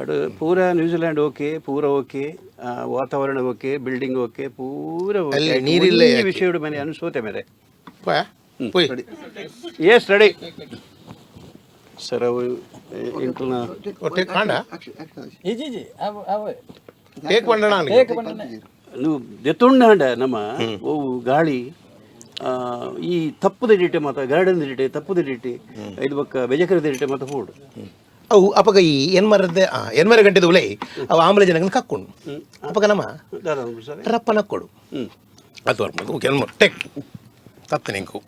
ಅದು ಪೂರ ನ್ಯೂಜಿಲ್ಯಾಂಡ್ ಓಕೆ ಪೂರ ಓಕೆ ವಾತಾವರಣ ಓಕೆ ಬಿಲ್ಡಿಂಗ್ ಓಕೆ ಪೂರ ಓಕೆ. ಅಲ್ಲಿ ನೀರಿಲ್ಲ ಒಂಜಿ ಯಾಕೆ? ವಿಷಯಡು ಮನೆ ಅನ್ಸೋತೆ ಮೇರೆ. ಪೋಯ್ ಎಸ್ ರೆಡಿ ಸರ್. ಅವು ಎಂಕಲ್ನ ಟೇಕ್ ಕಾಂಡ ಇಜಿ ಇಜಿ ಅವ ಅವ ಟೇಕ್ ಬಂಡಣ. ಟೇಕ್ ಬಂಡನೆ. ನೀವು ದೆತ್ತೊಂಡ ನಮ್ಮ ಓ ಗಾಳಿ ಈ ತಪ್ಪುದ ಡಿಟೆ ಮಾತ ಗಾರ್ಡನ್ ದಿಟ್ಟೆ ತಪ್ಪುದ ಡಿಟೆ ಇದು ಬಕ್ಕ ಬೆಜಕರದ ಡಿಟೆ ಮಾತ ಹೋಡು. ಅವು ಅಪಗ ಈ ಎನ್ಮರದ ಎನ್ಮರ ಗಂಟೆದ ಉಲೈ ಅವು ಆಮ್ಲಜನಕನ ಕಕ್ಕೊಂಡು ಅಪಗ ನಮ್ಮ ಸರ್ ರಪ್ಪನ ಕೊಡು ಅದು ವರ್ಮದು ಓಕೆ ಎನ್ಮರ್ ಟೆಕ್ ತತ್ತ ನಿಂಕು.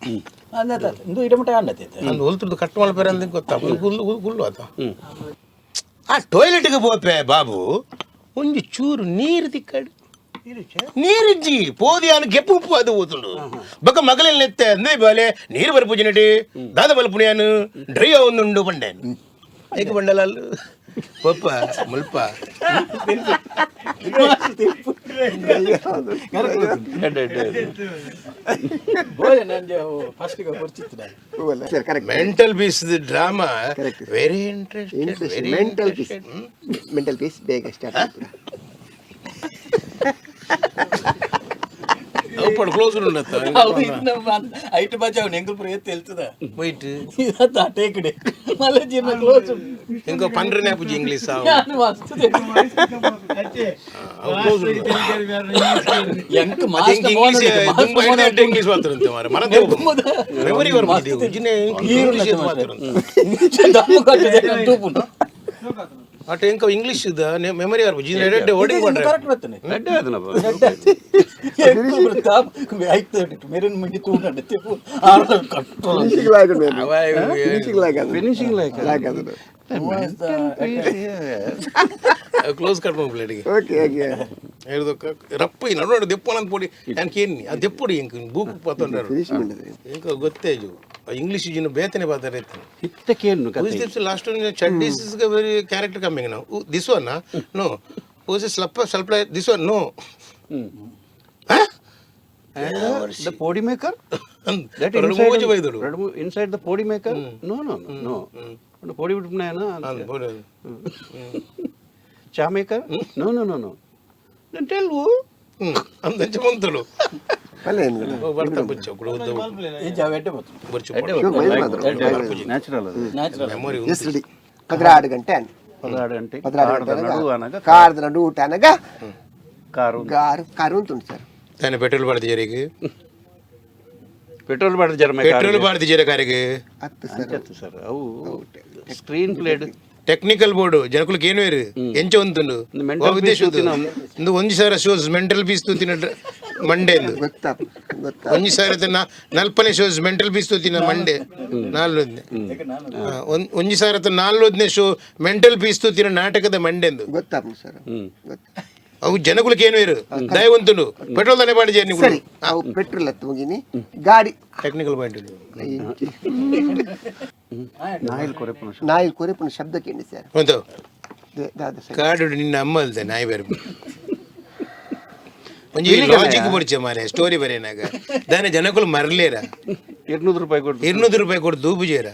ಅಂದ ಇಂದು ಇಡಮಟ ಅಂಡತೆ. ಅಂದು ಹೊಲ್ತುರ್ದು ಕಟ್ ಮಲ್ಪೆರ ಅಂದ ಗೊತ್ತಾ ಗುಲ್ಲು ಗುಲ್ಲು ಆತ ಆ ಟಾಯ್ಲೆಟ್ಗೆ ಪೋಪೆ ಬಾಬು ಒಂಜಿ ಚೂರು ನೀರು ತಿಕ್ಕಡು ನೀರಿಜ್ಜಿ ಪೋದಿಯಾನು ಗೆಪ್ಪು ಉಪ್ಪು ಅದು ಹೋತುಂಡು ಬೊಕ ಮಗಲೆಲ್ಲ ನೆತ್ತೆ ಅಂದೇ ಬಾಲೆ ನೀರು ಬರ್ಪುಜಿನಟಿ ದಾದ ಬಲ್ಪುಣಿಯಾನು ಡ್ರೈ ಒಂದುಂಡು ಬಂಡೆ ಐಕ ಬಂಡಲ ಪಪ್ಪ ಮುಲ್ಪ ಫಸ್ಟ್ ಪರಿಚಿತ. Sir correct. Mental peace drama. Correct. Very interest. Interest mental peace. Mental peace ಬೇಗ ಸ್ಟಾರ್ಟ್ ಆಗ್ತದೆ. ಕ್ಲೋಸ್ ಐಟ್ ಬಜಾವ್ ಎಂಕಲ್ ಪುರ ಎತ್ತು ಹೇಳ್ತದ. ವೈಟ್. ಇದತ್ತ ಟೇಕಡೆ ಮಲ್ಲ ಜೀರ್ಣ ಕ್ಲೋಸ್. ಇಂಕೋ ಪಂಡ್ರನೆ ಪೂಜಿ ಇಂಗ್ಲೀಷ್ ನಾನು ಮಸ್ತ್ ಕ್ಲೋಸ್. ಎಂಕ್ ಮಾಸ್ಟರ್ ಇಂಗ್ಲೀಷ್ ಇಂಗ್ಲೀಷ್ ಮಾತಾಡುತ್ತೆ ಮಾರ್ರೆ. ಮರತೆ ಮೆಮೊರಿ ಬರ್ಬೋದು ಜಿನ್ನೆ ಇಂಗ್ಲೀಷ್ ಮಾತಾಡುತ್ತೆ. ಅಟ್ ಎಂಕ ಇಂಗ್ಲೀಷ್ ಇದ ಮೆಮೊರಿ ಬರ್ಬೋದು ಜಿನ್ನೆ ರೆಡ್ ಓಡಿಂಗ್ ಮಾಡ್ರೆ. ಕರೆಕ್ಟ್ ಬರ್ತನೆ. ರೆಡ್ಡೆ ಅದನಪ್ಪ. ಮೆರನ್ ಮಂಡಿ ತೂಂಡ ಫಿನಿಶಿಂಗ್ ಲಾಗ್ ಫಿನಿಶಿಂಗ್ ಲಾಗ್ ಅದು. ಫಿನಿಶಿಂಗ್ ಲೈಕ್ ಲಾಗ್ ಅದು. ಕ್ಲೋಸ್ ಕಟ್ ಪ್ಲೇಟಿಗೆ. Okay okay. ಹೇಳ್ದೊಕ್ಕ ರಪ್ಪ ಈ ನಡು ನಡು ದೆಪ್ಪನಂತ ಪೊಡಿ ಯಾನ್ ಕೇನ್ನಿ ಆ ದೆಪ್ಪೊಡಿ ಎಂಕ್ ಬೂಕ್ ಪತ್ತೊಂಡರು. ಫಿನಿಶ್ ಮಾಡಿದ್ರೆ ಎಂಕ ಗೊತ್ತೇಜು ಇಂಗ್ಲೀಷ್ ಜಿನ ಬೇತನೆ ಬಾತಾರೆ ಇತ್ತು. ಹಿತ್ತಕೇನು Who is this last one? Chaddi is a very character coming now. Who, this one, huh? No. Who is slap slap this one? No. Huh? The podi maker that ಎರಡು ಮೂಜಿ ಬೈದಳು. Inside the podi maker no no no podi ಬಿಟ್ಬಿನ. ಅಂದ್ ಬೋಡು. Cha maker? No no no no. Then tell who? ಅಂದಂಚ ಮಂತುಲು ಬರ್ತಾ ಬುಚ್ಚ natural ಅದು. Memory yes ready. 12 ಗಂಟೆ ಅನ್. 12 ಗಂಟೆ. 12 ಕಾರದ ನಡು ಅನಗ ಕಾರದ ನಡು ಊಟ ಅನಗ car car car ಅಂತ ಉಂಟು ಸರ್. ತಾನೆ ಪೆಟ್ರೋಲ್ ಬಾರ್ದಿಜರಿಗೆ ಪೆಟ್ರೋಲ್ ಬಾರ್ದು ಪೆಟ್ರೋಲ್ ಬಾರ್ದಿಜರ ಕಾರಿಗೆ ಹತ್ತು ಸರ್. ಸರ್ ಅವು screen played technical board ಜನಕುಲಕ್ಕೆ ಏನು ಇರು ಎಂಚ ಉಂಟು ಮೆಂಟಲ್ ಉದ್ದೇಶ ಒಂದು ಒಂಜಿ ಸಾವಿರ shows mental piece ತೂತಿನ ಮಂಡೆ ಗೊತ್ತಾ ಗೊತ್ತಾ. ಒಂಜಿ ಸಾವಿರ ನಲ್ಪನೆ shows mental piece ತೂತಿನ ಮಂಡೆ ನಾಲ್ವದ್ನೆ ಒಂಜಿ ಸಾವಿರ ನಾಲ್ವದ್ನೆ show mental piece ತೂತಿನ ನಾಟಕದ ಮಂಡೆಂದು ಗೊತ್ತಾ ಸರ್ ಗೊತ್ತಾ. ಅವು ಜನಕುಲಕ್ಕೆ ಏನು ಇರು ದಯವಂತುಂಡು ಪೆಟ್ರೋಲ್ ತಾನೆ ಬಾಡಿ ಸರಿ ಅವು ಪೆಟ್ರೋಲ್ ಹತ್ತು ಮುಗಿನಿ ಗಾಡಿ ಟೆಕ್ನಿಕಲ್ ಪಾಯಿಂಟ್ ನಾಯಿಲ್ ಕೊರೆಪುನ ನಾಯಿ ಕೊರೆಪುನ ಶಬ್ದ ಕೇಳಿ ಸರ್. ಒಂದು ದಾದ ಸರಿ. ಕಾಡು ನಿನ್ನ ಅಮ್ಮ ಅಲ್ದೆ ನಾಯಿ ಬೇರೆ ಒಂಜಿ ಲಾಜಿಕ್ ಬೊಡ್ಚೆ ಮಾರೆ ಸ್ಟೋರಿ ಬರೇನಾಗ ದಾನೆ ಜನಕುಲು ಮರಲೇರ 200 ರೂಪಾಯಿ ಕೊಟ್ಟು 200 ರೂಪಾಯಿ ಕೊಟ್ಟು ದೂಬುಜೇರ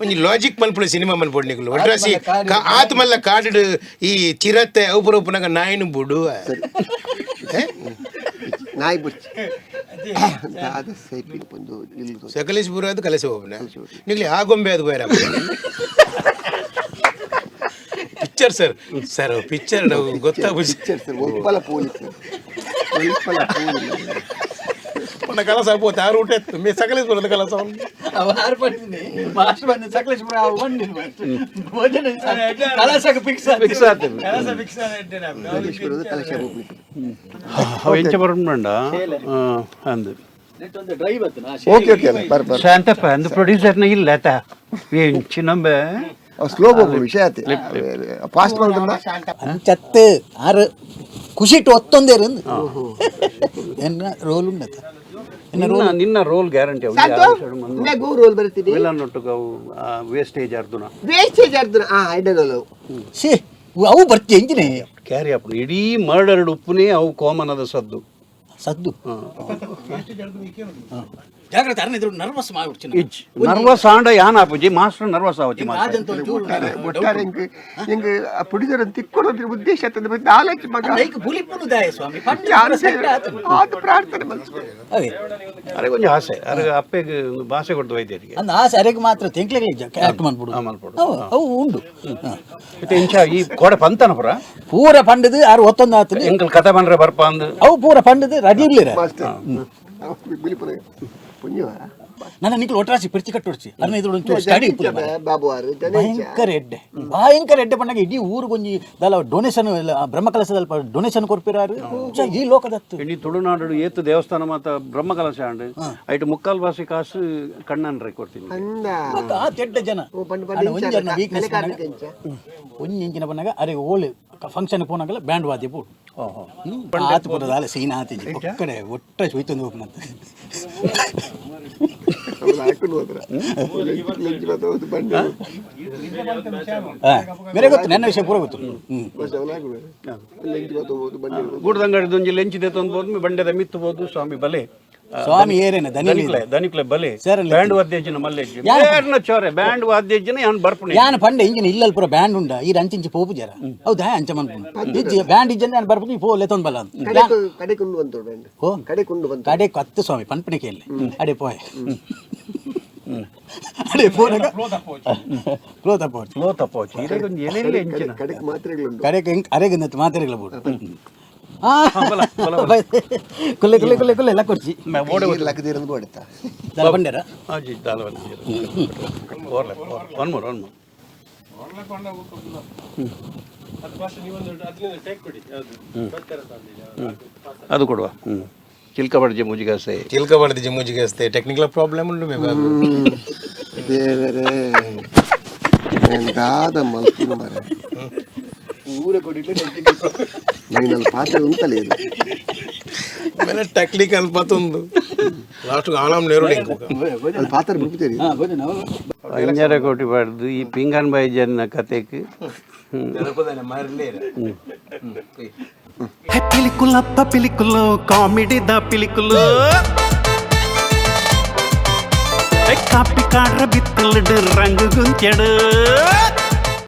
ಒಂಜಿ ಲಾಜಿಕ್ ಮಲ್ಪುಡು ಸಿನಿಮಾ ಮಲ್ಪುಡು ನಿಕುಲು ಒಟ್ರಾಸಿ ಆತ್ ಮಲ್ಲ ಕಾಡು ಈ ಚಿರತೆ ಅವು ಉಪ್ಪುನಾಗ ನಾಯಿನು ಬುಡು ನಾಯಿ ಬುಚ್ಚಿ ದಾದ ಸೈಪಿನ ಒಂದು ಇಲ್ದು. ಸಕಲೇಶ್ಪುರ ಅದು ಕಲಸೆ ಹೋಗ್ನ ನಿಗ್ಲಿ ಆ ಗೊಂಬೆ ಅದು ಬೇರೆ picture sir sir picture ನಾವು ಗೊತ್ತಾಗುಜಿ ಪಿಕ್ಚರ್ ಸರ್ ಒಪ್ಪಲ ಪೊಲೀಸ್ ಒಪ್ಪಲ ಪೊಲೀಸ್ మన కలస పోతే ఆ రూట్ ఎత్తు మీ సకలేశ్వరం కలస ಅವು ಆರು ಪಂಡಿನಿ ಮಾಸ್ಟರ್ ಬಂದು ಸಕಲೇಶ್ಪುರ ಅವು ಬಂದಿನಿ ಭೋಜನ ಕಲಾಸಕ್ಕೆ ಫಿಕ್ಸ್ ಫಿಕ್ಸ್ ಆಗ್ತದೆ. ಸಕಲೇಶ್ಪುರದ ಕಲಶ ಹೋಗ್ಲಿಕ್ಕೆ ಅವು ಎಂಚ ಬರೋಣ ಅಂದು ಡ್ರೈವ್ ಓಕೆ ಓಕೆ ಅಲ್ಲ ಬರ್ ಬರ್ ಶಾಂತಪ್ಪ ಅಂದು ಪ್ರೊಡ್ಯೂಸರ್ನ ಇಲ್ಲ ಆತ ಎಂಚಿನಂಬೆ ಸ್ಲೋ ಹೋಗು ವಿಷಯ ಆತಿ ಫಾಸ್ಟ್ ಮಾಡಿದ್ರಲ್ಲ. ಅಂಚತ್ತು ಆರು ಖುಷಿಟ್ಟು ಒತ್ತೊಂದೇರು ಎನ್ನ ರೋಲ್ ಉಂಡತ ಎನ್ನ ನಿನ್ನ ನಿನ್ನ ರೋಲ್ ಗ್ಯಾರಂಟಿ ಗೋ ರೋಲ್ ಬರ್ತೀನಿ ವಿಲನ್ ಒಟ್ಟುಗ ಅವು ವೇಸ್ಟೇಜ್ ಅರ್ದುನ ವೇಸ್ಟೇಜ್ ಅರ್ದುನ ಆ ಐಡ ರೋಲ್ ಛೇ ಅವು ಬರ್ತಿ ಎಂಜಿನೇ ಕ್ಯಾರಿ ಅಪ್ಪನು ಇಡೀ ಮರ್ಡರ್ಡ್ ಉಪ್ಪುನೇ ಅವು ಕಾಮನ್ ಅದ ಸದ್ದು ಸದ್ದು ಜಾಗ್ರತೆ ಅರಣ್ಯ ನರ್ವಸ್ ಮಾಡ್ಬಿಡ್ತೀನಿ. ಇಜ್ ನರ್ವಸ್ ಆಂಡ ಯಾನ್ ಆಪುಜಿ ಮಾಸ್ಟರ್ ನರ್ವಸ್ ಆವಚಿ ಮಾಸ್ಟರ್. ಒಟ್ಟಾರೆ ಹಿಂಗ್ ಹಿಂಗ್ ಪ್ರೊಡ್ಯೂಸರ್ ತಿಕ್ಕೊಳ್ಳೋದ್ರ ಉದ್ದೇಶ ಅಂತಂದ್ರೆ ಮತ್ತೆ ನಾಲೆಜ್ ಮಗ ಲೈಕ್ ಬುಲಿಪುನು ದಾಯ ಸ್ವಾಮಿ ಪಂಡು ಯಾರು ಸೆಟ್ ಆತು. ಅದು ಪ್ರಾರ್ಥನೆ ಮನ್ಸು ಅವೇ ಅರೆ ಕೊಂಚ ಆಸೆ ಅರೆ ಅಪ್ಪೆಗೆ ಒಂದು ಭಾಷೆ ಕೊಡ್ದು ವೈದ್ಯರಿಗೆ ಅಂದ ಆಸೆ ಅರೆಗೆ ಮಾತ್ರ ತೆಂಕ್ಲೆಗೆ ಆಕ್ಟ್ ಮಾಡ್ಬಿಡು. ಹಾ, ಮಲ್ಪೊಡು. ಅವು ಅವು ಉಂಡು ಹಾ. ಮತ್ತೆ ಇಂಚ ಈ ಕೋಡೆ ಪಂತನ ಪುರ ಪೂರ ಪಂಡದು ಆರು ಒತ್ತೊಂದು ಆತದು. ಎಂಕಲ್ ಕತೆ ಬಂದ್ರೆ ಬರ್ಪ ಅಂದು ಅವು ಪೂರ ಪಂಡದು ರಡಿ ಇರ್ಲಿರ. ಮಾಸ್ಟರ್ ಬಿಳಿಪುರ ಪುಣ್ಯವ ನನ್ನ ನಿಕ್ಲು ಒಟ್ರಾಸಿ ಪಿರ್ಚಿ ಕಟ್ಟೊಡ್ಚಿ ಅರ್ನ ಇದ್ರ ಒಂಚೂರು ಸ್ಟಡಿ ಇಪ್ಪುಲೆ ಮಾರ್ರೆ. ಬಾಬು ಆರು ಜನ ಭಯಂಕರ ಎಡ್ಡೆ ಭಯಂಕರ ಎಡ್ಡೆ ಪಂಡಾಗ ಇಡೀ ಊರು ಗೊಂಜಿ ದಲ ಡೊನೇಷನ್ ಬ್ರಹ್ಮಕಲಶದಲ್ಪ ಡೊನೇಷನ್ ಕೊರ್ಪಿರಾರು ಛೆ, ಈ ಲೋಕದತ್ತು ಇಡೀ ತುಳುನಾಡು ಏತು ದೇವಸ್ಥಾನ ಮಾತ ಬ್ರಹ್ಮಕಲಶ ಅಂಡ್ ಐಟ್ ಮುಕ್ಕಾಲ್ ಭಾಷೆ ಕಾಸು ಕಣ್ಣನ್ರೆ ಕೊಡ್ತೀನಿ. ಅಂದ ಬೊಕ್ಕ ಆ ತೆಡ್ಡ ಜನ ಓ, ಪಂಡ ಪಂಡ ಅಣ್ಣ, ಇಂಚ ಒಂಜಿ ಅರ್ನ ವೀಕ್ನೆಸ್ ತಲೆ ಕಾಡ್ಲಿಕ್ಕೆ ಇಂಚ. ಒಂಜಿ ಇಂಚಿನ ಪನ್ನಾಗ ಅರೆ ಓಳು ಫಂಕ್ಷನ್ ಪೋನಾಗಲ್ಲ ಬ್ಯಾಂಡ್ ವಾದ್ಯ ಬೋಡು ಆತು ಪೂರ ದಾಲ ಸೀನ್ ಆತಿಜಿ ಒಕ್ಕಡೆ ಒಟ್ಟ ಹೋಯ್ತೊಂದು ಹೋಗ್ನಂತ. ಅವ್ರು ಹಾಕೊಂಡು ಹೋದ್ರ ಲಂಚ್ ಮಾತ್ರ ಹೌದು ಬಂಡ ಹಾ, ಬೇರೆ ಗೊತ್ತು ನನ್ನ ವಿಷಯ ಪೂರ ಗೊತ್ತು ಹ್ಮ್. ಬಸ್ ಅವ್ರು ಹಾಕೊಂಡು ಲಂಚ್ ಮಾತ್ರ ಹೋದು ಬಂಡ ಗೂಡ್ದಂಗಡಿದ ಒಂಜಿ ಲೆಂಚಿದೆ ತಂದು ಬಂಡೆದ ಮಿತ್ತು ಬೋದು ಸ್ವಾಮಿ ಬಲೆ ಸ್ವಾಮಿ ಏರೇನ ದನಿ ದನಿಕ್ಲೆ ದನಿಕ್ಲೆ ಬಲೆ ಸೇರಲ್ಲ. ಬ್ಯಾಂಡ್ ವಾದ್ಯಜಿನ ಮಲ್ಲೆಜ್ಜಿ ಯಾನ್ ಯಾರ್ನ ಚೋರೆ ಬ್ಯಾಂಡ್ ವಾದ್ಯಜಿನ ಯಾನ್ ಬರ್ಪುಣೆ ಯಾನ್ ಪಂಡೆ ಇಂಜಿನ ಇಲ್ಲಲ್ ಪೂರ ಬ್ಯಾಂಡ್ ಉಂಡ ಈ ಅಂಚಿಂಚಿ ಪೋಪು ಜರ ಹೌದಾ ಅಂಚ ಮನ್ಪುಂಡು ಇಜ್ಜಿ ಬ್ಯಾಂಡ್ ಇಜ್ಜಂದೆ ನಾನು ಬರ್ಪುದು ಈ ಪೋ ಲೆತ್ತೊಂದು ಬಲ್ಲ ಅಂತ. ಕಡೆ ಕಡೆ ಕುಂಡು ಬಂತು ಬ್ಯಾಂಡ್ ಓ ಕಡೆ ಕುಂಡು ಬಂತು ಕಡೆ ಕತ್ತು ಸ್ವಾಮಿ ಪನ್ಪಣೆ ಕೇಳಿ ಅಡೆ ಪೋಯ್ ಅಡೆ ಪೋನಾಗ ಫ್ಲೋ ತಪ್ಪೋಚು ಲೋ ತಪ್ಪೋಚಿ ಇದಕ್ಕೊಂದು ಎಲೆಲ್ಲ ಎಂಚಿನ ಕಡೆಗೆ ಮಾತ್ರೆಗಳುಂಟು ಕಡೆಗೆ ಹೆಂಗ್ ಅರೆಗೆ ಮಾತ್ರೆಗಳ ಬೋಡು ಕುಲ್ಲೆ ಕುಲ್ಲೆ ಕುಲ್ಲೆ ಕುಲ್ಲೆ ಎಲ್ಲ ಕೊಡ್ಚಿ ಲಕ್ಕದಿರೋದು ಬೋಡುತ್ತಾ ದಲ ಬಂಡೇರ ಹಾಜಿ ದಾಲ ಓರ್ಲೆ one more one more. ಅದು ಕೊಡುವ ಹ್ಮ್ ಚಿಲ್ಕ ಬಡ್ಜೆ ಮುಜಿಗಾಸೆ ಚಿಲ್ಕ ಬಡ್ದು ಮುಜಿಗಸ್ತೆ ಟೆಕ್ನಿಕಲ್ ಪ್ರಾಬ್ಲಮ್ ಉಂಟು ಮೇ ಬಾಬು. ದೇವರೇ ದಾದ ಮಲ್ಪುನ ಮಾರ್ರೆ. ಊರ ಕೊಡಿಟ್ಲೆ ಮೈನಲ್ಲಿ ಪಾತ್ರೆ ಉಂಟಲ್ಲ ಇದು. ಆಮೇಲೆ ಟೆಕ್ನಿಕಲ್ ಪತ್ತೊಂದು ಲಾಸ್ಟ್ ಆಳಂ ನೇರುಡು ಅಲ್ಲಿ ಪಾತ್ರೆ ಬಿಡ್ತೀರಿ. ಹಾ ಭೋಜನ ಅಂಜಾರ ಕೋಟಿ ಬಾಡ್ದು ಈ ಪಿಂಗಾನ್ ಬಾಯಿ ಜನ ಕತೆಕ್ ಪಿಲಿಕುಲಪ್ಪ ಪಿಲಿಕುಲು ಕಾಮಿಡಿ the ಪಿಲಿಕುಲು. ಕಾಪಿ ಕಾಡ್ರ ಬಿತ್ತಲಡು ರಂಗು ಗುಂತ್ಯಡು.